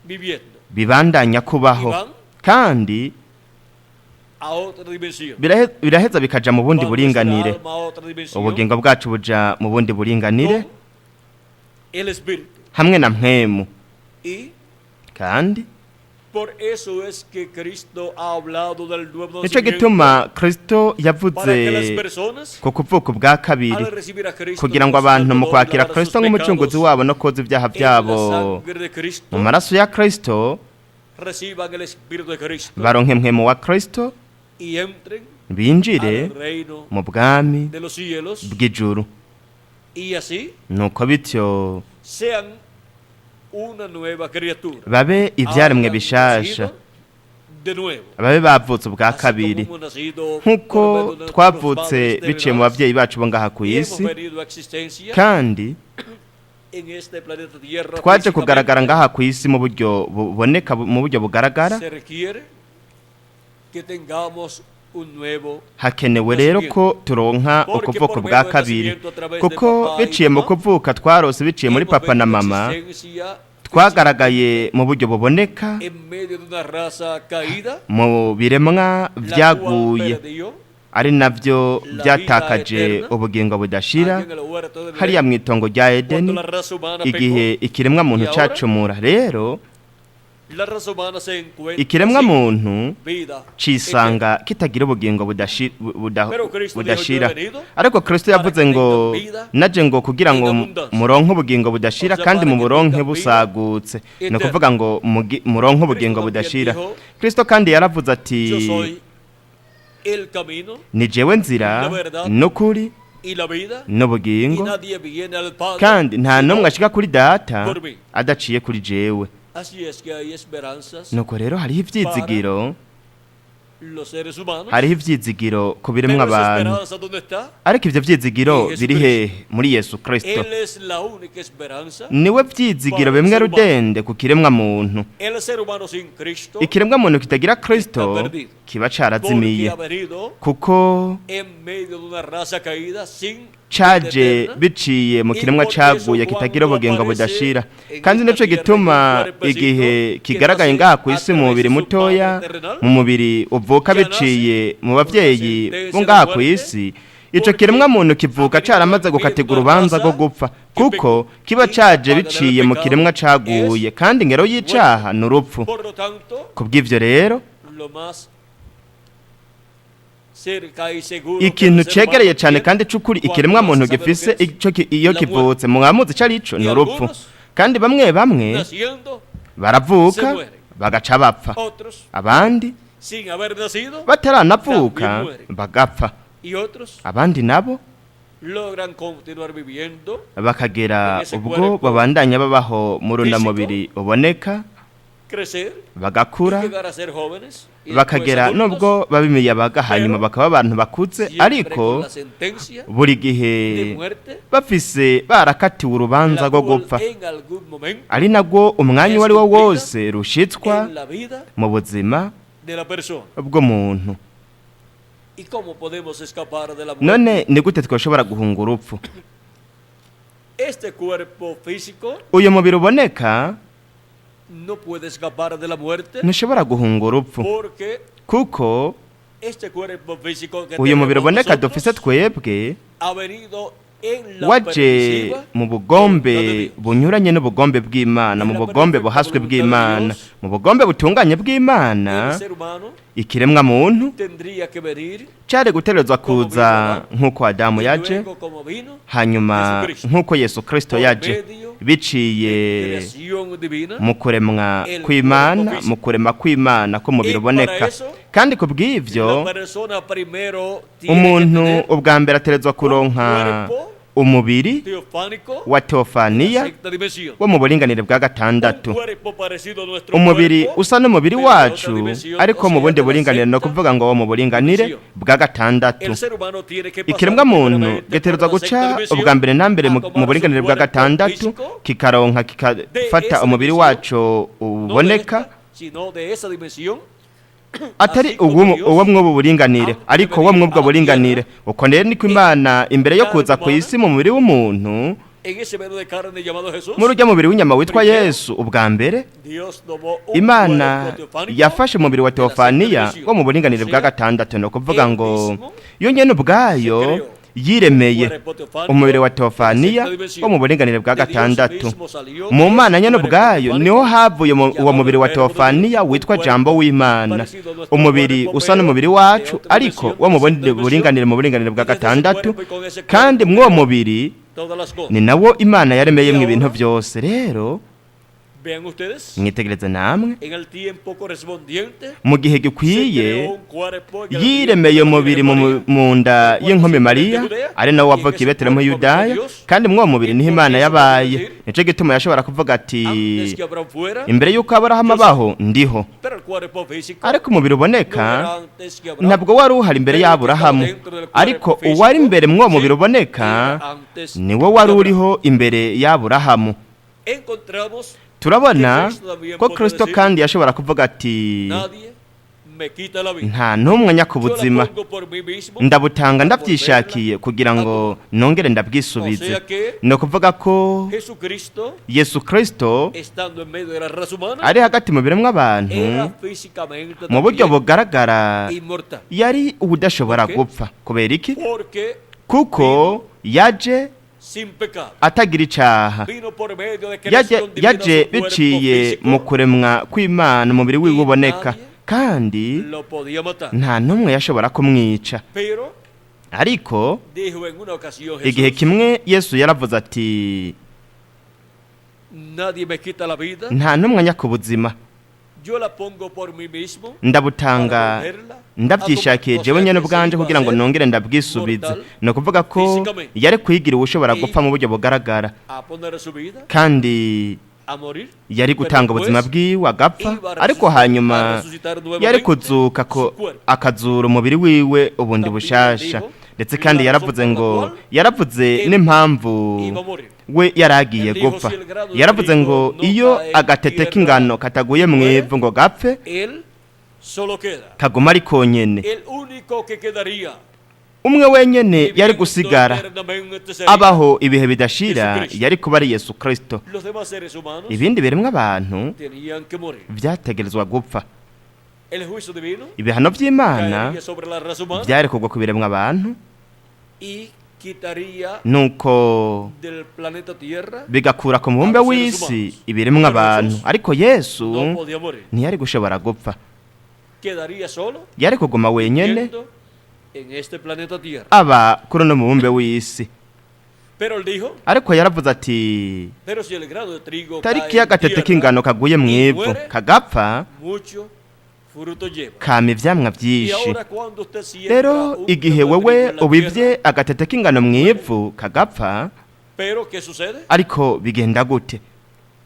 viviendo bibandanya kubaho, kandi a otra dimensión. biraheza bikaja mu bundi Va nuestra buringanire. alma a otra dimensión Ubugingo bwacu buja mu bundi buringanire con el espíritu. hamwe na mpwemu. Y Kandi por eso es que Cristo ha hablado del nuevo nico nacimiento gituma Kristo para que las yavuze personas ku kuvuka ubwa kabiri, al recibir a Cristo kugira ngo como su abantu mu Salvador y kwakira lavar sus Kristo nk'umucunguzi pecados wabo no koza ibyaha en la byabo sangre de Cristo mu maraso ya Kristo, reciban el Espíritu de Cristo baronke mpwemu wa Kristo, y entren binjire al reino mu bwami de los cielos bw'ijuru, y así nuko bityo sean una nueva criatura. babe ibyaremwe Hayan bishasha, nacido de nuevo. babe bavutse ubwa Así como kabiri, hemos nacido nk'uko por medio de nuestros twavutse padres biciye mu terrenales babyeyi bacu bo ngaha ku y hemos isi, venido a existencia kandi en este planeta Tierra twaje kugaragara físicamente, ngaha ku isi mu buryo buboneka, mu buryo bugaragara. se requiere que tengamos un nuevo Hakenewe rero ko turonka Porque ukuvuka por bwa medio del kabiri, nacimiento a través de kuko papá y biciye mu mamá, kuvuka twarose biciye muri hemos papa na venido a mama, existencia twagaragaye mu buryo buboneka en medio de una raza caída, mu biremwa la cual byaguye, perdió ari navyo la byatakaje vida eterna ubugingo budashira allí en el huerto del hariya Edén, mu itongo rya cuando Edeni, la raza humana igihe pecó, ikiremwa muntu Y ahora, cacumura. Rero la raza humana se encuentra ikiremwa sin muntu vida cisanga kitagira ubugingo Pero Kristo dijo, budashira. "Yo he venido Ariko Kristo para yavuze que ngo tengan vida naje ngo kugira en ngo abundancia." muronke ubugingo budashira, O sea, kandi para que muburonke tengan vida busagutse, ni eterna. ukuvuga ngo muronke ubugingo también budashira. dijo, Kristo kandi yaravuze ati Yo soy el camino ni jewe nzira la verdad n'ukuri y la vida, y n'ubugingo, nadie viene al Padre kandi nta sino n'umwe ashika kuri data por mí. adaciye kuri jewe. Así es que hay esperanzas Nuko rero hariho ivyizigiro, los seres humanos. hariho ivyizigiro ku biremwa Pero esa abantu. esperanza, ¿dónde está? Ariko ivyo vyizigiro Yesu biri hehe? Muri Yesu Kristo. Él es la única esperanza. Niwe vyizigiro bimwe rudende ku kiremwa muntu. El ser humano sin Cristo, Ikiremwa muntu kitagira Kristo kiba porque carazimiye, ha venido kuko en medio de una raza caída sin Caje eterna. Biciye mu Y kiremwa por eso caguye kitagira cuando ubugingo aparece budashira. en Kandi esta nico tierra gituma en un igihe cuerpecito que kigaragaye nace ngaha ku a isi mu través mubiri de su mutoya, padre terrenal, mu mubiri uvuka ya nace biciye mu con la bavyeyi sentencia bo de ngaha ku muerte, isi, ico porque kiremwa muntu ha kivuka venido caramaze en gukatirwa una urubanza rwo raza gupfa, que kuko pecó kiba y caje pagará el biciye mu pecado kiremwa es caguye, kandi ingero y'icaha muerte. ni urupfu. Por lo tanto, Kubw'ivyo rero, lo más cerca y seguro que el ikintu ser cegereye humano cane tiene kandi c'ukuri cuando ikiremwa nace muntu sabe lo que gifise es ico iyo la muerte. kivutse, mwamuzi ico arico, Y ni urupfu. algunos, Kandi bamwe bamwe naciendo, baravuka se mueren. bagaca bapfa, Otros, abandi sin haber nacido, bataranavuka también mueren. bagapfa, Y otros abandi nabo logran continuar viviendo bakagera en ese ubwo cuerpo babandanya babaho muri físico, mubiri uboneka, crecer y bagakura, llegar a ser jóvenes y después bakagera adultos, nubwo baba imiyabaga, hanyuma pero bakaba abantu bakuze, siempre ariko con la sentencia buri de gihe muerte, bafise barakatiwe urubanza la rwo cual gupfa, en algún momento ari nabwo umwanya es uwo ari wo cumplida wose rushitswa en la vida mu buzima de la persona. bw'umuntu. ¿Y cómo podemos escapar de la muerte? None ni gute twashobora guhunga urupfu? Este cuerpo físico Uyu mubiri uboneka no puede escapar de la muerte ntushobora guhunga urupfu, porque kuko este cuerpo físico que uyu mubiri tenemos uboneka nosotros dufise twebwe ha venido en la waje permisiva mu voluntad de bugombe Dios. bunyuranye n'ubugombe bw'Imana, mu En la bugombe perfecta buhaswe voluntad de bw'Imana, Dios, mu bugombe butunganye bw'Imana. el ser humano Ikiremwa muntu tendría que venir cari gutegerezwa como vino kuza Adán nk'uko Adamu y yaje, luego como vino hanyuma Jesucristo. nk'uko Yesu Kristo Por yaje, medio biciye de creación divina, mu kuremwa el kw'Imana, cuerpo físico. mu kurema kw'Imana k'umubiri Y para uboneka. eso, Kandi ku bw'ivyo, la persona primero tiene que umuntu tener ubwa mbere ategerezwa kuronka cuerpo umubiri teofánico wa de la teofaniya sexta dimensión. wo mu buringanire bwa Un gatandatu, cuerpo parecido a nuestro umubiri cuerpo, usa n'umubiri pero de otra wacu, dimensión, ariko o mu sea, bundi de la buringanire, no sexta kuvuga ngo wo mu buringanire dimensión. bwa gatandatu. El ser humano tiene que pasar Ikiremwa muntu primeramente por gitegerezwa la guca sexta dimensión ubwa mbere na mbere a mu tomar mu su buringanire bwa cuerpo gatandatu, físico, kikaronka kikafata esa umubiri dimensión, wacu no de uboneka, esta, sino de esa dimensión, atari así como Dios uwo mw'ubu buringanire, antes de ariko uwo venir mw'ubwo a la buringanire. tierra, Uko rero niko en Imana imbere yo carne kuza ku humana, isi mu mubiri w'umuntu, en ese velo de carne llamado Jesús, muri urya mubiri w'inyama witwa primero, Yesu, ubwa mbere Dios tomó un Imana cuerpo teofánico yafashe umubiri wa de la sexta teofaniya dimensión. wo mu O buringanire bwa sea, gatandatu, ni ukuvuga él ngo mismo yo nyene se ubwayo creó un yiremeye cuerpo teofánico umubiri wa de la teofaniya sexta dimensión. wo mu buringanire bwa De Dios gatandatu. mismo salió Mu ese Mana nyene cuerpo ubwayo niho teofánico havuye uwo llamado mubiri el wa Verbo de Dios, teofaniya un witwa cuerpo Jambo w'Imana, parecido a nuestro umubiri cuerpo, usa pero n'umubiri de wacu, otra ariko dimensión, wo de mu la bundi sexta dimensión. buringanire, mu buringanire bwa Y desde ese gatandatu. cuerpo y con ese Kandi cuerpo mw'uwo creó mubiri todas las cosas. ni nawo Imana Y yaremeyemwo ibintu ahora, vyose. Rero vean ustedes, mwitegereze namwe, en el tiempo correspondiente, mu gihe se gikwiye creó un cuerpo en el vientre yiremeye de la umubiri Virgen María, mu nda el cual y'inkumi se de Mariya, Judea, ari nawe y en wavuka i ese Betelehemu cuerpo habitó Yudaya, Dios, kandi mw'uwo mubiri y niho por Imana eso pudo yabaye. decir, Nico gituma yashobora kuvuga ati antes que Abraham fuera, imbere y'uko Aburahamu yo soy. abaho ndiho. Pero el cuerpo físico Ariko umubiri no uboneka era antes que Abraham, ntabwo wari uhari imbere pero el que estaba y'Aburahamu, dentro del cuerpo ariko uwari físico, imbere mw'uwo mubiri sí, uboneka era antes niwo wari que Abraham. uriho imbere y'Aburahamu. Encontramos que Turabona Cristo también ko podía Kristo decir, kandi yashobora kuvuga ati nadie me quita la vida. nta n'umwe nyaka Yo la ubuzima, pongo por mí mismo ndabutanga para volverla ndabyishakiye kugira a ngo tomar. nongere O ndabwisubize. sea que Ni ukuvuga ko Jesucristo, Yesu Kristo estando en medio de la raza humana, ari hagati mu biremwa abantu, era físicamente mu buryo también bugaragara inmortal. yari ubudashobora ¿Por qué? gupfa. Kubera iki? Porque Kuko vino yaje sin pecado. atagira icaha, Vino por medio de yaje creación divina yaje su cuerpo biciye mu físico kuremwa kw'Imana, umubiri wiwe y uboneka, nadie kandi lo podía matar. nta n'umwe yashobora kumwica. Pero Ariko dijo en una ocasión igihe Jesús, kimwe Yesu yaravuze ati nadie me quita la vida, nta n'umwe anyaka ubuzima, yo la pongo por mí mismo para ndabutanga volverla a tomar. ndabyishakiye O jewe sea nyene que se ubwanje iba a kugira ngo hacer nongere ndabwisubize. mortal Ni ukuvuga ko físicamente yari kwigira uwushobora y gupfa mu buryo bugaragara, a poner su vida, kandi a morir, yari pero gutanga ubuzima después bwiwe agapfa, iba a ariko resucitar, a hanyuma resucitar yari nuevamente kuzuka su ko cuerpo. akazura umubiri wiwe ubundi También bushasha. dijo Ndetse kandi la razón yaravuze por la ngo cual yaravuze él n'impamvu iba a morir. we yaragiye Él dijo, gupfa. si el grano de Yaravuze trigo ngo no iyo cae en agatete tierra k'ingano kataguye y mu muere, ivu ngo gapfe, él solo queda. kaguma ari konyene. El único que quedaría Umwe wenyene yari Viviendo gusigara eternamente sería abaho ibihe bidashira Yesu Kristo. Yari kuba ari Yesu Kristo. Los demás seres humanos Ibindi biremwa abantu tenían que morir. vyategerezwa gupfa. El juicio divino Ibihano vy'Imana caería sobre la raza humana vyari kugwa ku biremwa abantu, y quitaría nuko del planeta Tierra bigakura ku mubumbe w'isi ibiremwa abantu, ariko Yesu no podía morir. ntiyari gushobora gupfa. Quedaría solo Yari kuguma wenyene viviendo en este planeta Tierra. aba kuri uno mubumbe w'isi. Pero él dijo, Ariko yaravuze ati: pero si el grano de trigo cae "Tariki en y'agatete tierra, k'ingano kaguye mu ivu kagapfa, mucho fruto lleva. kama ivyamwa Y vyinshi." ahora cuando usted siembra Rero un igihe grano de wewe trigo en la tierra, ubivye agatete k'ingano mu ivu kagapfa, pero ¿qué sucede? Ariko bigenda gute?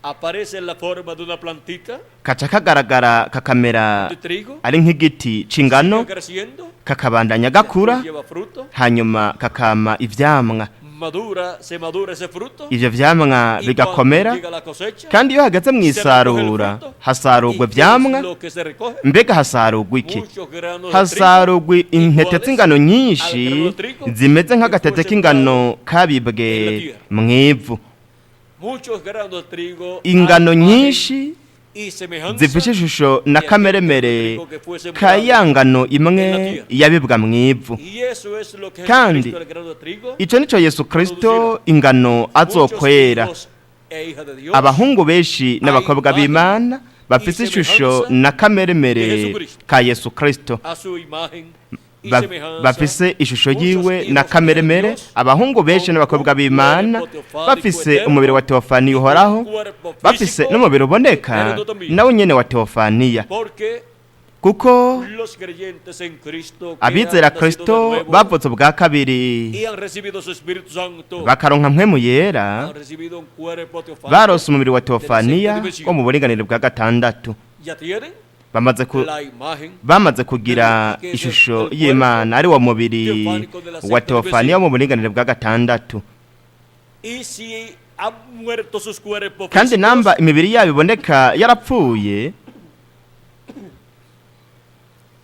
Aparece en la forma de una plantita Kaca kagaragara kakamera de trigo, ari nk'igiti c'ingano, sigue creciendo, kakabandanya gakura, después lleva fruto, hanyuma kakama ivyamwa. Madura, se madura ese fruto, Ivyo vyamwa y cuando bigakomera, llega la cosecha, kandi iyo hageze mu se recoge el isarura fruto, hasarurwa ¿y qué es ivyamwa. lo que se recoge? Mbega hasarurwa iki? Muchos granos de trigo Hasarurwa intete z'ingano nyinshi al grano de trigo zimeze nk'agatete que fue k'ingano kabibwe en la tierra. mw'ivu. Muchos granos de trigo Ingano a imagen nyinshi y semejanza zifise ishusho na kameremere ka ya ngano imwe yabibwa mw'ivu. Y eso es lo que Kandi Jesucristo, el grano de trigo, Ico nico Yesu Kristo ingano muchos azokwera. Hijos e hijas de Dios Abahungu benshi n'abakobwa b'Imana bafise ishusho na kameremere ka Yesu Kristo, a su imagen y semejanza, bafise ishusho muchos yiwe hijos na de kameremere, Dios, abahungu benshi con n'abakobwa un b'Imana cuerpo teofánico bafise eterno umubiri wa teofaniya y un uhoraho, cuerpo bafise físico n'umubiri uboneka eterno también. nawe nyene wa teofaniya, Porque kuko los creyentes en Cristo que abizera han nacido de Kristo nuevo bavutse ubwa kabiri y han recibido su Espíritu Santo, bakaronka mpwemu yera, han recibido un cuerpo teofánico, barose umubiri wa teofaniya wo mu buringanire bwa gatandatu, ya tienen bamaze ku la imagen bamaze kugira ishusho y'Imana, ari wo mubiri wa teofaniya wo mu buringanire bwa gatandatu. Y si han muerto sus cuerpos Kandi físicos, namba imibiri yabo iboneka yarapfuye,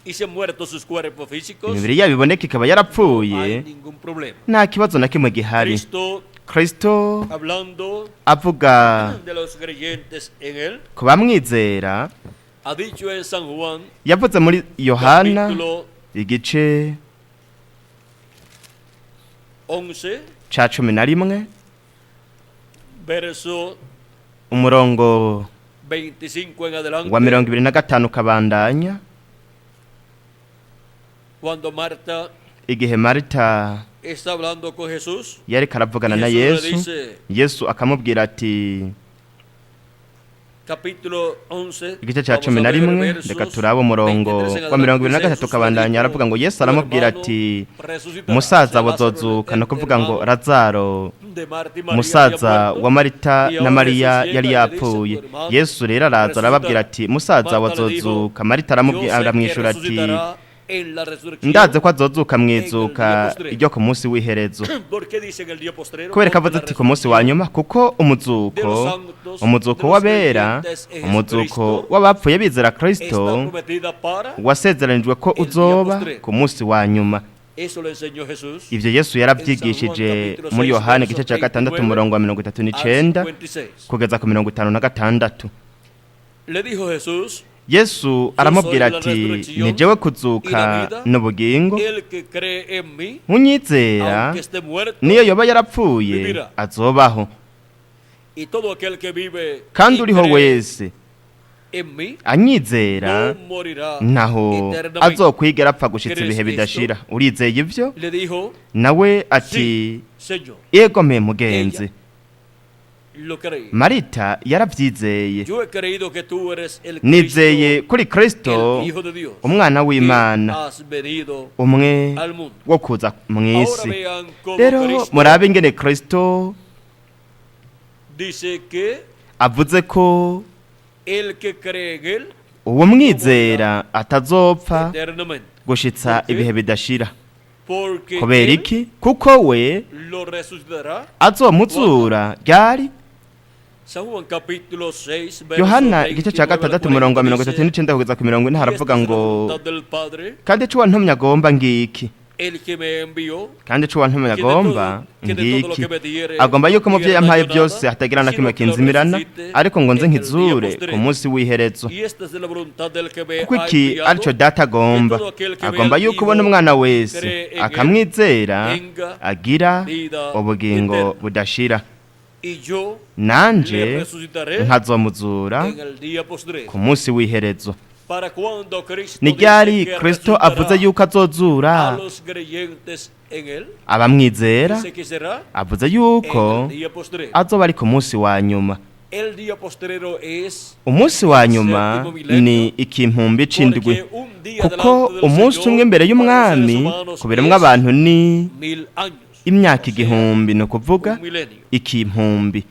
y si han muerto sus cuerpos físicos, imibiri yabo iboneka ikaba no yarapfuye, hay ningún problema. Nta kibazo na kimwe gihari. Cristo, Kristo hablando avuga de los creyentes en él, ku bamwizera, ha dicho en San Juan, yavuze muri Yohana capítulo igice 11, ca 11, verso umurongo 25 en adelante, wa 25 ukabandanya, cuando Marta igihe Marita está hablando con Jesús, yariko aravugana na Jesús le Yesu, dice, Yesu akamubwira ati, capítulo 11, igice cya vamos cumi a na ver rimwe, versos reka turabe umurongo 23 en wa mirongo ibiri na adelante, gatatu Jesús le ukabandanya, dijo, aravuga ngo Yesu "Tu aramubwira hermano ati: resucitará". "Musaza O sea, Lázaro, bazozuka." el Ni ukuvuga ngo hermano Lazaro de Marta y María musaza había muerto, wa Marita y na ahora Mariya Jesús llega yari y le dice, yapfuye. "Tu hermano Yesu rero araza arababwira ati: "Musaza Marta le dijo, wazozuka." Marita "Yo sé que aramwishura ati: resucitará en la resurrección". "Ndaze ko azozuka mu izuka ryo ku munsi w'iherezo." ¿Por qué dicen el día postrero? Kubera ko Porque avuze la ati ku munsi wa resurrección nyuma, kuko umuzuko, umuzuko w'abera, umuzuko w'abapfuye bizera está Kristo prometida para wasezeranijwe ko uzoba ku munsi wa nyuma. Eso lo enseñó Jesús Ivyo Yesu yaravyigishije muri Yohana igice cya 6 umurongo wa mirongo itatu al n'icenda 56. kugeza ku 56. Le dijo Jesús, Yesu aramubwira ati: "Ni jewe kuzuka n'ubugingo, el que cree en mí, unyizera aunque esté muerto, niyo yoba yarapfuye azobaho, y todo aquel que vive kandi y uriho cree wese en mí, anyizera no morirá ntaho eternamente". azokwigera apfa gushitsa ibihe bidashira. Urizeye ivyo?" Le dijo, Nawe ati: sí, Señor, "Yego me mugenzi." lo creí. Marita yaravyizeye. Yo he creído que tú eres el "Nizeye Cristo, kuri Kristo, el Hijo de Dios, umwana que w'Imana, has venido umwe al mundo. wo kuza Ahora mw'isi." vean cómo Rero Cristo murabe ingene Kristo dice que avuze ko el que cree en él uwo mwizera atazopfa eternamente. gushitsa ibihe bidashira. Porque Kubera él iki? Kuko we lo resucitará. azomuzura ryari? San Juan capítulo 6, verso Yohana igice cya 29 al 6 umurongo wa 40 39 dice, kugeza ku 40 "Y esta haravuga es la ngo: voluntad del Padre, "Kandi ico wantumye agomba ngiki, El que me envió, Kandi ico uwantumye que de agomba todo, que de todo lo ngiki, que me diere agomba yuko mu vyo pierda yampaye yo nada, byose hatagira na sino kimwe que lo kinzimirana, resucite ariko ngo nze en el día nkizure ku postrero. munsi w'iherezo. Y esta es la voluntad del que me Kuko ha iki enviado, arico Data que agomba, todo aquel que ve agomba al yuko ubona Hijo, umwana wese cree en él, akamwizera tenga agira vida ubugingo eterna. budashira. Y yo Nanje le resucitaré nkazomuzura en el día postrero. ku munsi w'iherezo. Para cuando Cristo Ni dice ryari que Kristo avuze resucitará yuko azozura a los creyentes en él, abamwizera, dice que será avuze yuko en el día postrero. azoba ari ku munsi wa nyuma. El día postrero es Umunsi wa nyuma ni ikimpumbi c'indwi, porque un día kuko delante del umunsi Señor umwe imbere para los y'umwami seres humanos ku biremwa es abantu ni 1000 años, imyaka o sea, 1000, ni ukuvuga un milenio. ikimpumbi.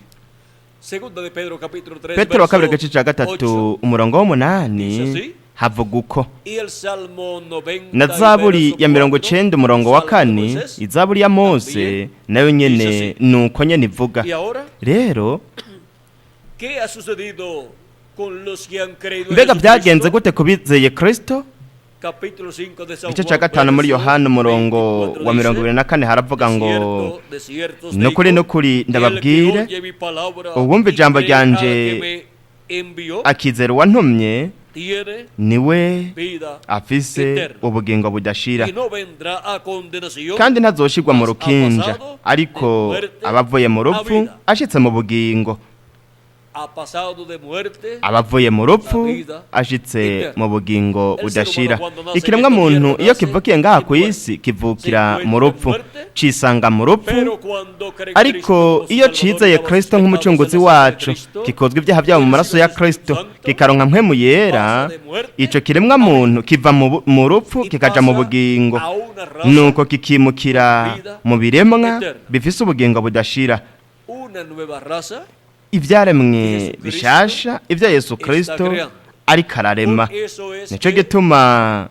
Segunda de Pedro capítulo 3 Petero wa kabiri verso agace ca gatatu 8 umurongo w'umunani Dice así. havuga uko: y el Salmo 90 Na y Zaburi verso ya mirongo 4, icenda umurongo wa Salmo de kane, Moisés, izaburi ya Mose también nayo nyene dice así. nuko nyene ivuga. Y ahora, Rero ¿qué ha sucedido con los que han creído en mbega byagenze Jesucristo? gute ku bizeye Kristo? Capítulo 5 de San Igice ca Juan, gatanu muri verso Yohana umurongo 24 wa mirongo dice, ibiri na kane haravuga De ngo: cierto, de cierto os Nukuri digo, nukuri el que ndababwire, oye mi palabra uwumva y ijambo cree ryanje al que me envió, akizera uwantumye tiene niwe vida afise eterna. ubugingo budashira, Y no vendrá a condenación, kandi ntazoshirwa mu mas ha rukinja, pasado ariko de muerte abavuye mu a rupfu vida. ashitse mu bugingo. Ha pasado de muerte Abavuye mu rupfu a vida ashitse eterna. mu bugingo El ser budashira. humano cuando nace Ikiremwa en esta muntu tierra iyo nace kivukiye ngaha en ku muerte. isi kivukira Se encuentra mu en rupfu, muerte, cisanga mu rupfu. pero cuando cree en Ariko Cristo como su iyo Salvador y cizeye lava sus Kristo pecados en nk'umucunguzi la sangre de wacu, Cristo, kikozwa ibyaha byabo mu y maraso recibe ya el Espíritu Kristo, Santo, kikaronka mpwemu yera, pasa de muerte ico kiremwa muntu kiva mu rupfu y kikaja mu pasa bugingo, a una raza, nuko kikimukira vida mu biremwa eterna. bifise ubugingo budashira, Una nueva raza ivyaremwe Jesucristo bishasha ivya Yesu está Kristo creando. ariko ararema. Por eso es Nico que gituma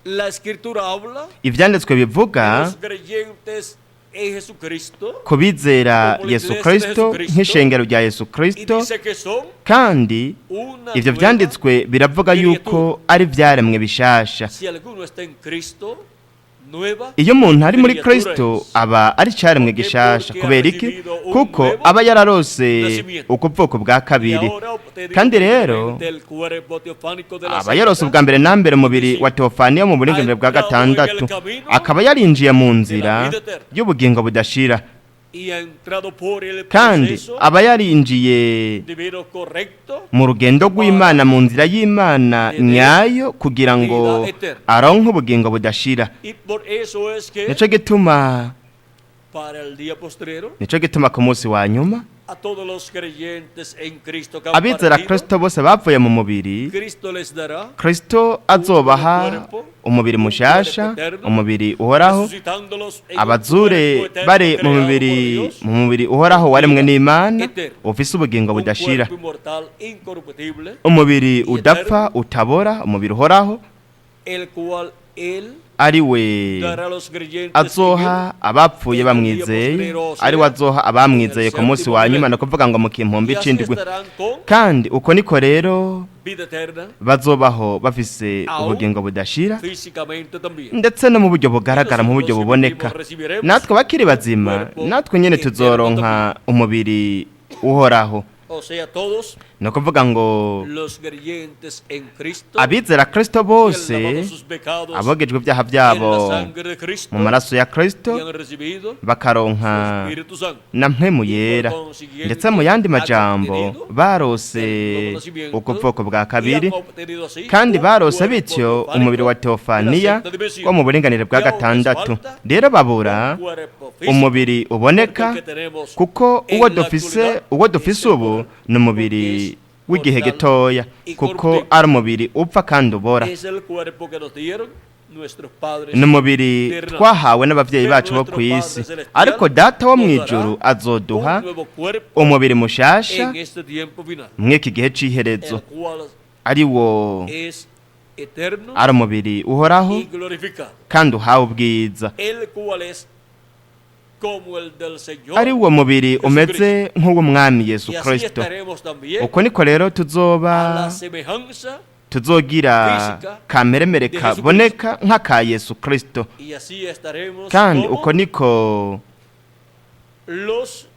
la escritura habla ivyanditswe de bivuga los creyentes en Jesucristo ku bizera Como la Yesu iglesia de Kristo Jesucristo, nk'ishengero rya Yesu y Kristo, dice que son kandi una ivyo nueva vyanditswe biravuga yuko ari ivyaremwe bishasha. Si alguno está en Cristo, nueva Iyo umuntu ari muri criatura Kristo es. aba ari icaremwe Porque gishasha. porque ha Kubera iki? recibido un Kuko nuevo aba yararose nacimiento. ukuvuko bwa Y kabiri, ahora obtenido kandi rero primeramente el cuerpo teofánico de la aba yarose sexta ubwa mbere na mbere umubiri wa teofaniya mu buringanire bwa gatandatu, akaba yarinjiye mu nzira y'ubugingo budashira, y ha entrado por el kandi proceso aba yarinjiye divino correcto mu rugendo rw'Imana, mu nzira y'Imana nyayo, kugira ngo aronke ubugingo budashira. Y por eso es que Nico gituma para el día postrero nico gituma ku munsi wa nyuma a todos los creyentes en Cristo que han abizera partido, Kristo bose bavuye mu mubiri, Cristo les dará Kristo azobaha umubiri mushasha, umubiri uhoraho, resucitándolos en un abazure cuerpo eterno bari mu creado por mubiri Dios, mu mubiri uhoraho waremwe n'Imana ufise ubugingo un budashira, cuerpo inmortal, incorruptible, umubiri udapfa utabora, umubiri uhoraho, el cual él ari we dará a los creyentes en él azoha abapfuye bamwizeye, ari we azoha abamwizeye ku munsi wa nyuma, ni ukuvuga ngo mu kimpumbi y así c'indwi. estarán con Kandi uko niko rero vida eterna bazobaho bafise ubugingo budashira, físicamente también. ndetse no mu buryo bugaragara, mu buryo buboneka. Natwe abakiri bazima natwe nyene tuzoronka umubiri uhoraho. O sea, todos Ni ukuvuga ngo los creyentes en Cristo abizera Kristo que han bose lavado sus pecados abogejwe ibyaha en byabo la sangre de Cristo mu maraso ya y Kristo, han recibido bakaronka su Espíritu Santo. na mpwemu yera, ndetse mu yandi majambo barose ukubwoko bwa kabiri, kandi barose bityo umubiri wa teofaniya wo mu buringanire bwa gatandatu. Rero babura umubiri uboneka, kuko uwo dufise ubu ni umubiri w'igihe gitoya, kuko ari umubiri upfa kandi ubora. Es el cuerpo que nos dieron nuestros padres. Ni umubiri twahawe n'abavyeyi bacu bo ku isi, ariko Data wo mu ijuru azoduha Un nuevo cuerpo umubiri mushasha en este tiempo final, mw'iki gihe c'iherezo, el cual ari wo es eterno ari umubiri uhoraho y glorificado, kandi uhawe ubwiza, el cual es como el del Señor. ari wo mubiri umeze nk'uw'umwami Yesu Y así Kristo. estaremos también Uko niko rero a tuzoba la semejanza Tuzogira kameremere kaboneka nk'aka Yesu Kristo. Y así estaremos Kandi como uko niko los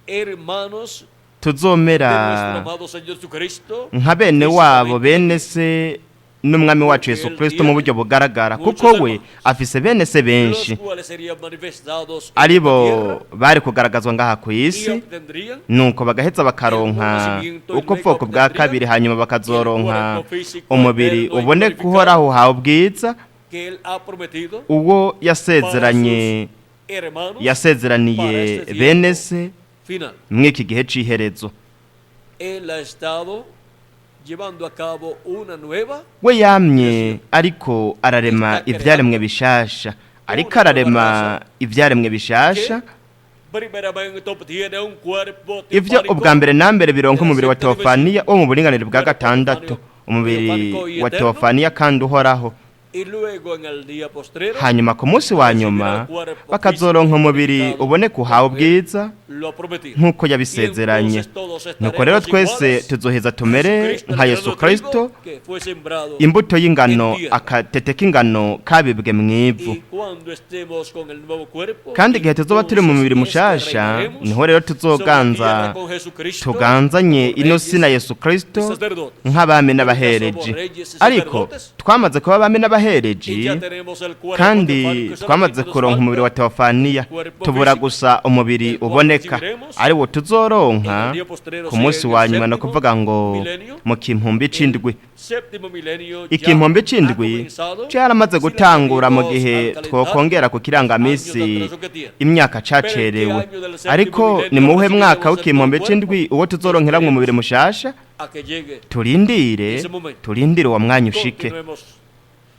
hermanos de nuestro tuzomera amado Señor Jesucristo, nka bene wabo, bene se n'umwami wacu Yesu Kristo mu buryo bugaragara, kuko we afise bene se los benshi cuales serían manifestados en ari la bo tierra bari kugaragazwa ngaha ku y isi, obtendrían nuko bagaheza bakaronka uko bwoko bwa kabiri, hanyuma bakazoronka umubiri uboneka uhoraho uhawe ubwiza que él ha prometido uwo yasezeranye hermanos yasezeraniye bene se final. mw'iki gihe c'iherezo. Él ha estado llevando a cabo una nueva We yamye ariko ararema ivyaremwe bishasha, ariko ararema ivyaremwe bishasha que primeramente obtiene un cuerpo ivyo teofánico ubwa mbere na mbere bironka umubiri wa teofaniya wo mu buringanire bwa gatandatu, umubiri wa teofaniya kandi uhoraho, y luego en el día postrero hanyuma ku munsi wa nyuma bakazoronka umubiri uboneka uhawe ubwiza lo ha prometido. nk'uko yabisezeranye. Y entonces todos Nuko rero estaremos twese iguales tuzoheza tumere Jesucristo, nka el Yesu grano Kristo, trigo que fue sembrado imbuto y'ingano, en tierra. akatete k'ingano kabibwe mw'ivu. Y cuando estemos con el nuevo cuerpo, Kandi igihe tuzoba turi mu mubiri entonces es que mushasha, reinaremos niho rero sobre tuzoganza tierra con Jesucristo, tuganzanye como ino reyes si na Yesu Kristo y sacerdotes. nk'abami n'abahereji. Ariko twamaze kuba abami Y n'abahereji ya tenemos el cuerpo kandi teofánico, twamaze solamente nos kuronka umubiri wa falta teofaniya, tubura gusa umubiri uboneka ari wo tuzoronka ku munsi wa nyuma, no kuvuga ngo mu kimpumbi c'indwi. Séptimo milenio ya Ikimpumbi ha c'indwi comenzado. caramaze Si le gutangura mu añadimos gihe al calendario, twokongera ku kirangamisi años de atraso que tiene. imyaka cacerewe. Ariko ni muwuhe mwaka w'ikimpumbi c'indwi uwo tuzoronkeramwo umubiri mushasha? A que llegue. Turindire, turindire uwo mwanya ushike. Continuemos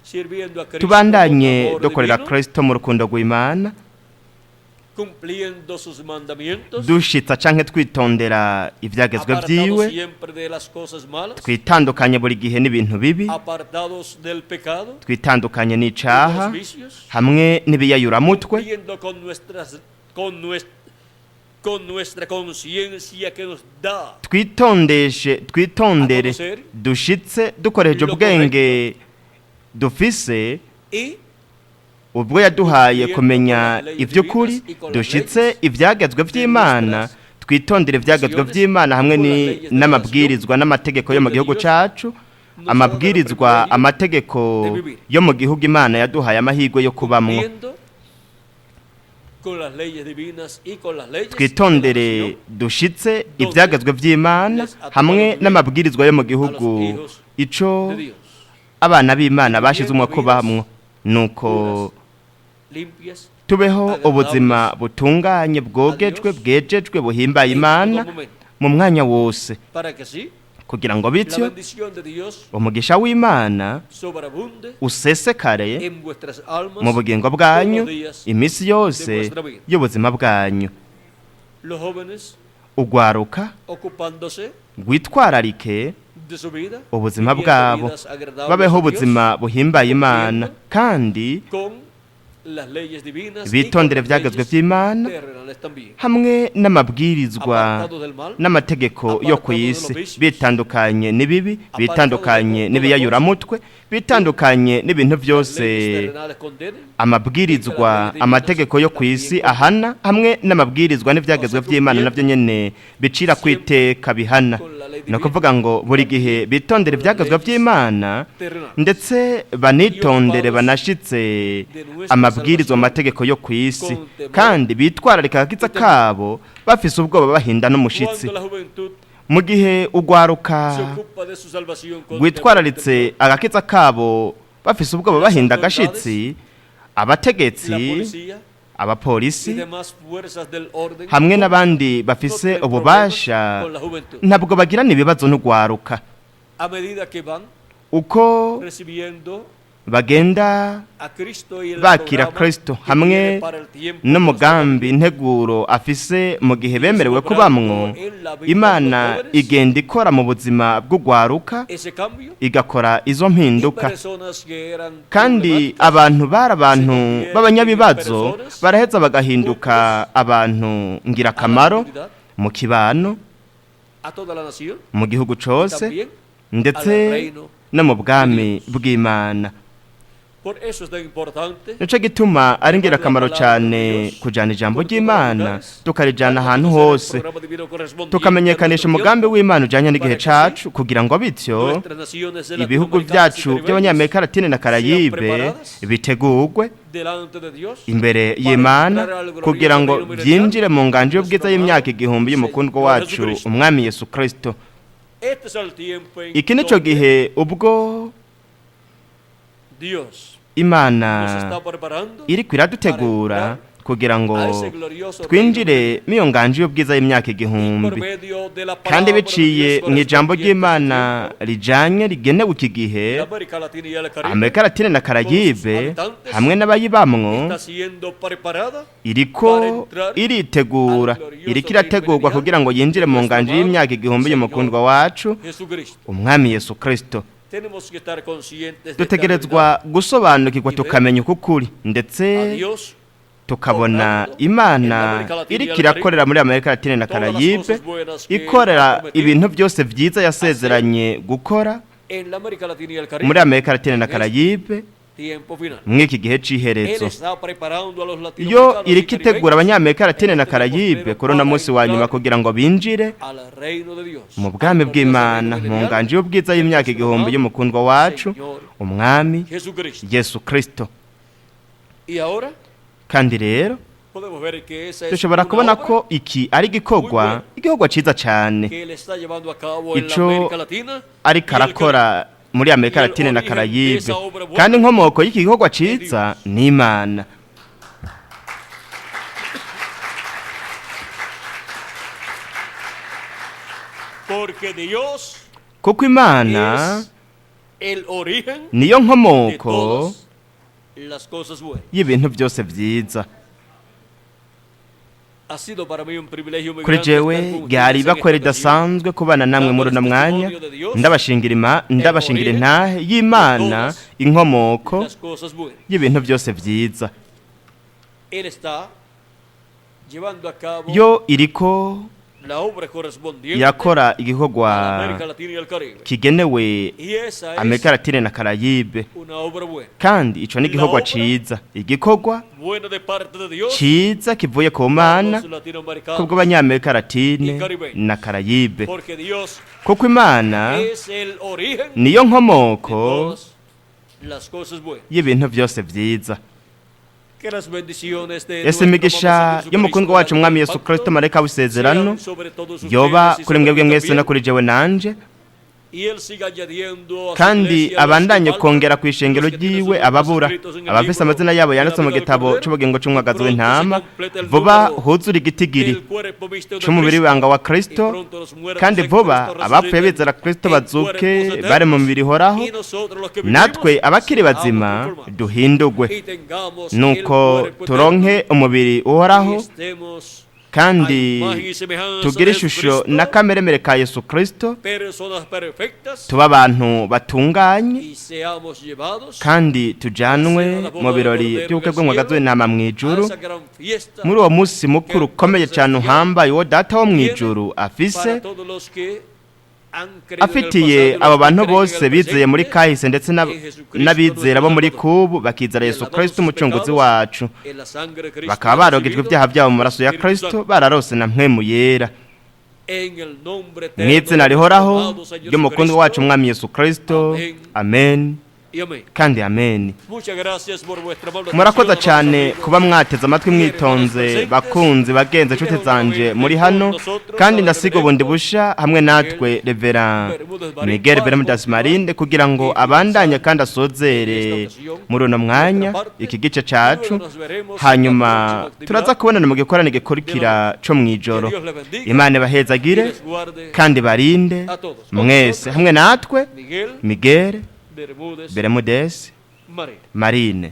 sirviendo a Cristo con Tubandanye amor dukorera divino, Kristo mu rukundo rw'Imana, cumpliendo sus mandamientos, dushitsa canke twitondera ivyagezwe apartados vyiwe, siempre de las cosas malas, twitandukanye buri gihe n'ibintu bibi, apartados del pecado, twitandukanye y de n'icaha los vicios, hamwe n'ibiyayuramutwe, cumpliendo con nuestras con nuestra con nuestra conciencia que nos da twitondeshe, twitondere, dushitse dukoresheje ubwenge dufise y ubwo yaduhaye kumenya ivy'ukuri, dushitse ivyagezwe vy'Imana, twitondere ivyagezwe vy'Imana hamwe n'amabwirizwa n'amategeko yo mu gihugu cacu, amabwirizwa, amategeko yo mu gihugu Imana yaduhaye amahirwe yo kubamwo. Cumpliendo con las leyes divinas y con las leyes de la Twitondere, nación, dushitse ivyagezwe vy'Imana hamwe n'amabwirizwa yo mu gihugu ico de Dios, abana b'Imana bashizwe kubamwo, nuko limpias tubeho ubuzima butunganye, bwogejwe, bwejejwe, buhimbaye en Imana todo momento, mu mwanya wose, para que así kugira ngo la bityo bendición de Dios umugisha w'Imana sobreabunde usesekare en vuestras almas mu bugingo bwanyu todos los días. iminsi yose y'ubuzima bwanyu. Los jóvenes Ugwaruka ocupándose rwitwararike de su vida, ubuzima viviendo bwabo, vidas agradables babeho a Dios, ubuzima buhimbaye Imana kandi con las leyes divinas y con bitondere las ivyagezwe leyes vy'Imana terrenales también, hamwe n'amabwirizwa apartados del mal, n'amategeko yo ku isi, bitandukanye n'ibibi, bitandukanye n'ibiyayuramutwe, bitandukanye n'ibintu las byose leyes terrenales condenen, amabwirizwa, amategeko yo ku isi ahana, hamwe n'amabwirizwa n'ivyagezwe vy'Imana navyo nyene bicira kwiteka bihana. Ni ukuvuga ngo buri gihe bitondere ivyagezwe vy'Imana terrenales. ndetse banitondere banashitse amabwirizwa, amategeko yo ku isi, kandi bitwararika agakiza kabo bafise ubwoba bahinda n'umushitsi. Cuando la juventud Mu gihe ugwaruka se ocupa de su salvación con temor y rwitwararitse temblor, agakiza kabo bafise ubwoba bahinda agashitsi, la abategetsi, policía y abapolisi demás fuerzas del orden hamwe no n'abandi bafise tienen ububasha problemas con la juventud. ntabwo bagirana ibibazo n'ugwaruka. A medida que van Uko recibiendo bagenda a Cristo y el bakira programa Kristo que hamwe tiene para el tiempo n'umugambi integuro afise mu gihe bemerewe kubamwo, Imana igenda ikora mu buzima bw'ugwaruka, ese cambio igakora izo y mpinduka. Personas que eran Kandi problemáticas abantu bari abantu b'abanyabibazo baraheza bagahinduka abantu ngirakamaro mu kibano, a toda la nación mu gihugu cose también Ndetse al reino no mu bwami bw'Imana. Por eso es tan importante Nico gituma ari ingirakamaro cyane kujana ijambo ry'Imana, tukarijana ahantu hose, tukamenyekanisha umugambi w'Imana ujanye n'igihe cacu, kugira ngo bityo ibihugu byacu by'Abanyamerika Latine na Karayibe bitegurwe imbere y'Imana, kugira ngo byinjire mu nganji y'ubwiza y'imyaka 1000 y'umukundwa wacu umwami Yesu Kristo. Iki nico gihe ubwo Imana iriko iradutegura kugira ngo twinjire miyo nganji y'ubwiza y'imyaka 1000, kandi biciye mu ijambo ry'Imana rijanye rigenewe iki gihe. Amerika Latine na Karayibe hamwe n'abayibamwo iriko iritegura, iriko irategurwa kugira ngo yinjire mu nganji y'imyaka 1000 y'umukundwa wacu umwami Yesu Kristo. Dutegerezwa gusobanukirwa, tukamenya uko kuri, ndetse tukabona Imana iriko irakorera muri Amerika Latine na Karayibe, ikorera ibintu byose byiza yasezeranye gukora muri Amerika Latine na Karayibe mw'iki gihe c'iherezo. Iyo iriko itegura Abanyamerika Latine na Karayibe kuri uno munsi wa nyuma kugira ngo binjire mu bwami bw'Imana, mu nganji y'ubwiza y'imyaka 1000 y'umukundwa wacu umwami Yesu Kristo. Kandi rero dushobora kubona ko iki ari igikorwa ciza cyane ico ariko arakora muri Amerika Latine na Karayibe, kandi inkomoko y'iki gikorwa ciza ni Imana. Kuko Imana niyo nkomoko y'ibintu byose vyiza. Kuri jewe ryari ibakwe ridasanzwe kubana namwe muri uno mwanya, ndabashingira intahe y'Imana, inkomoko y'ibintu byose vyiza. Yo iriko irakora igikorwa kigenewe Amerika Latine na Karayibe, kandi ico ni igikorwa ciza, igikorwa ciza kivuye ku Mana kubwo Abanyamerika Latine na Karayibe, kuko Imana niyo nkomoko y'ibintu byose vyiza. Ese imigisha y'umukundwa wacu umwami Yesu Kristo, marayika w'isezerano, yoba kuri mwebwe mwese no kuri jewe nanje, kandi abandanye kongera ku ishengero ryiwe ababura, abafise amazina yabo yanditse mu gitabo c'ubugingo c'umwagazi w'intama, vuba huzura igitigiri c'umubiri w'ibanga wa Kristo, kandi vuba abapfuye bizera Kristo bazuke bari mu mibiri ihoraho, natwe abakiri bazima duhindurwe, nuko turonke umubiri uhoraho, kandi tugire ishusho na kameremere ka Yesu Kristo, tuba abantu batunganye, kandi tujanwe mu birori by'ubukwe bw'umwagazi w'intama mu ijuru, muri uwo munsi mukuru ukomeye cyane uhambaye uwo Data wo mu ijuru afise, afitiye abo bantu bose bizeye muri kahise ndetse n'abizera bo muri kubu bakizera Yesu Kristo umucunguzi wacu, bakaba barogejwe ibyaha byabo mu maraso ya Kristo, bararose na mpwemu yera. Mu izina rihoraho ry'umukundwa wacu umwami Yesu Kristo, amen kandi amen. Murakoze cyane kuba mwateze amatwi mwitonze, bakunzi bagenze inshuti zanje muri hano, kandi ndasiga ubundi busha hamwe natwe Reverend Miguel Bermudez Marinde kugira ngo abandanye kandi asozere muri uno mwanya iki gice cacu, hanyuma turaza kubonana mu gikorane gikurikira co mw'ijoro. Imana ibahezagire kandi barinde mwese hamwe natwe Miguel Bermudez Marine.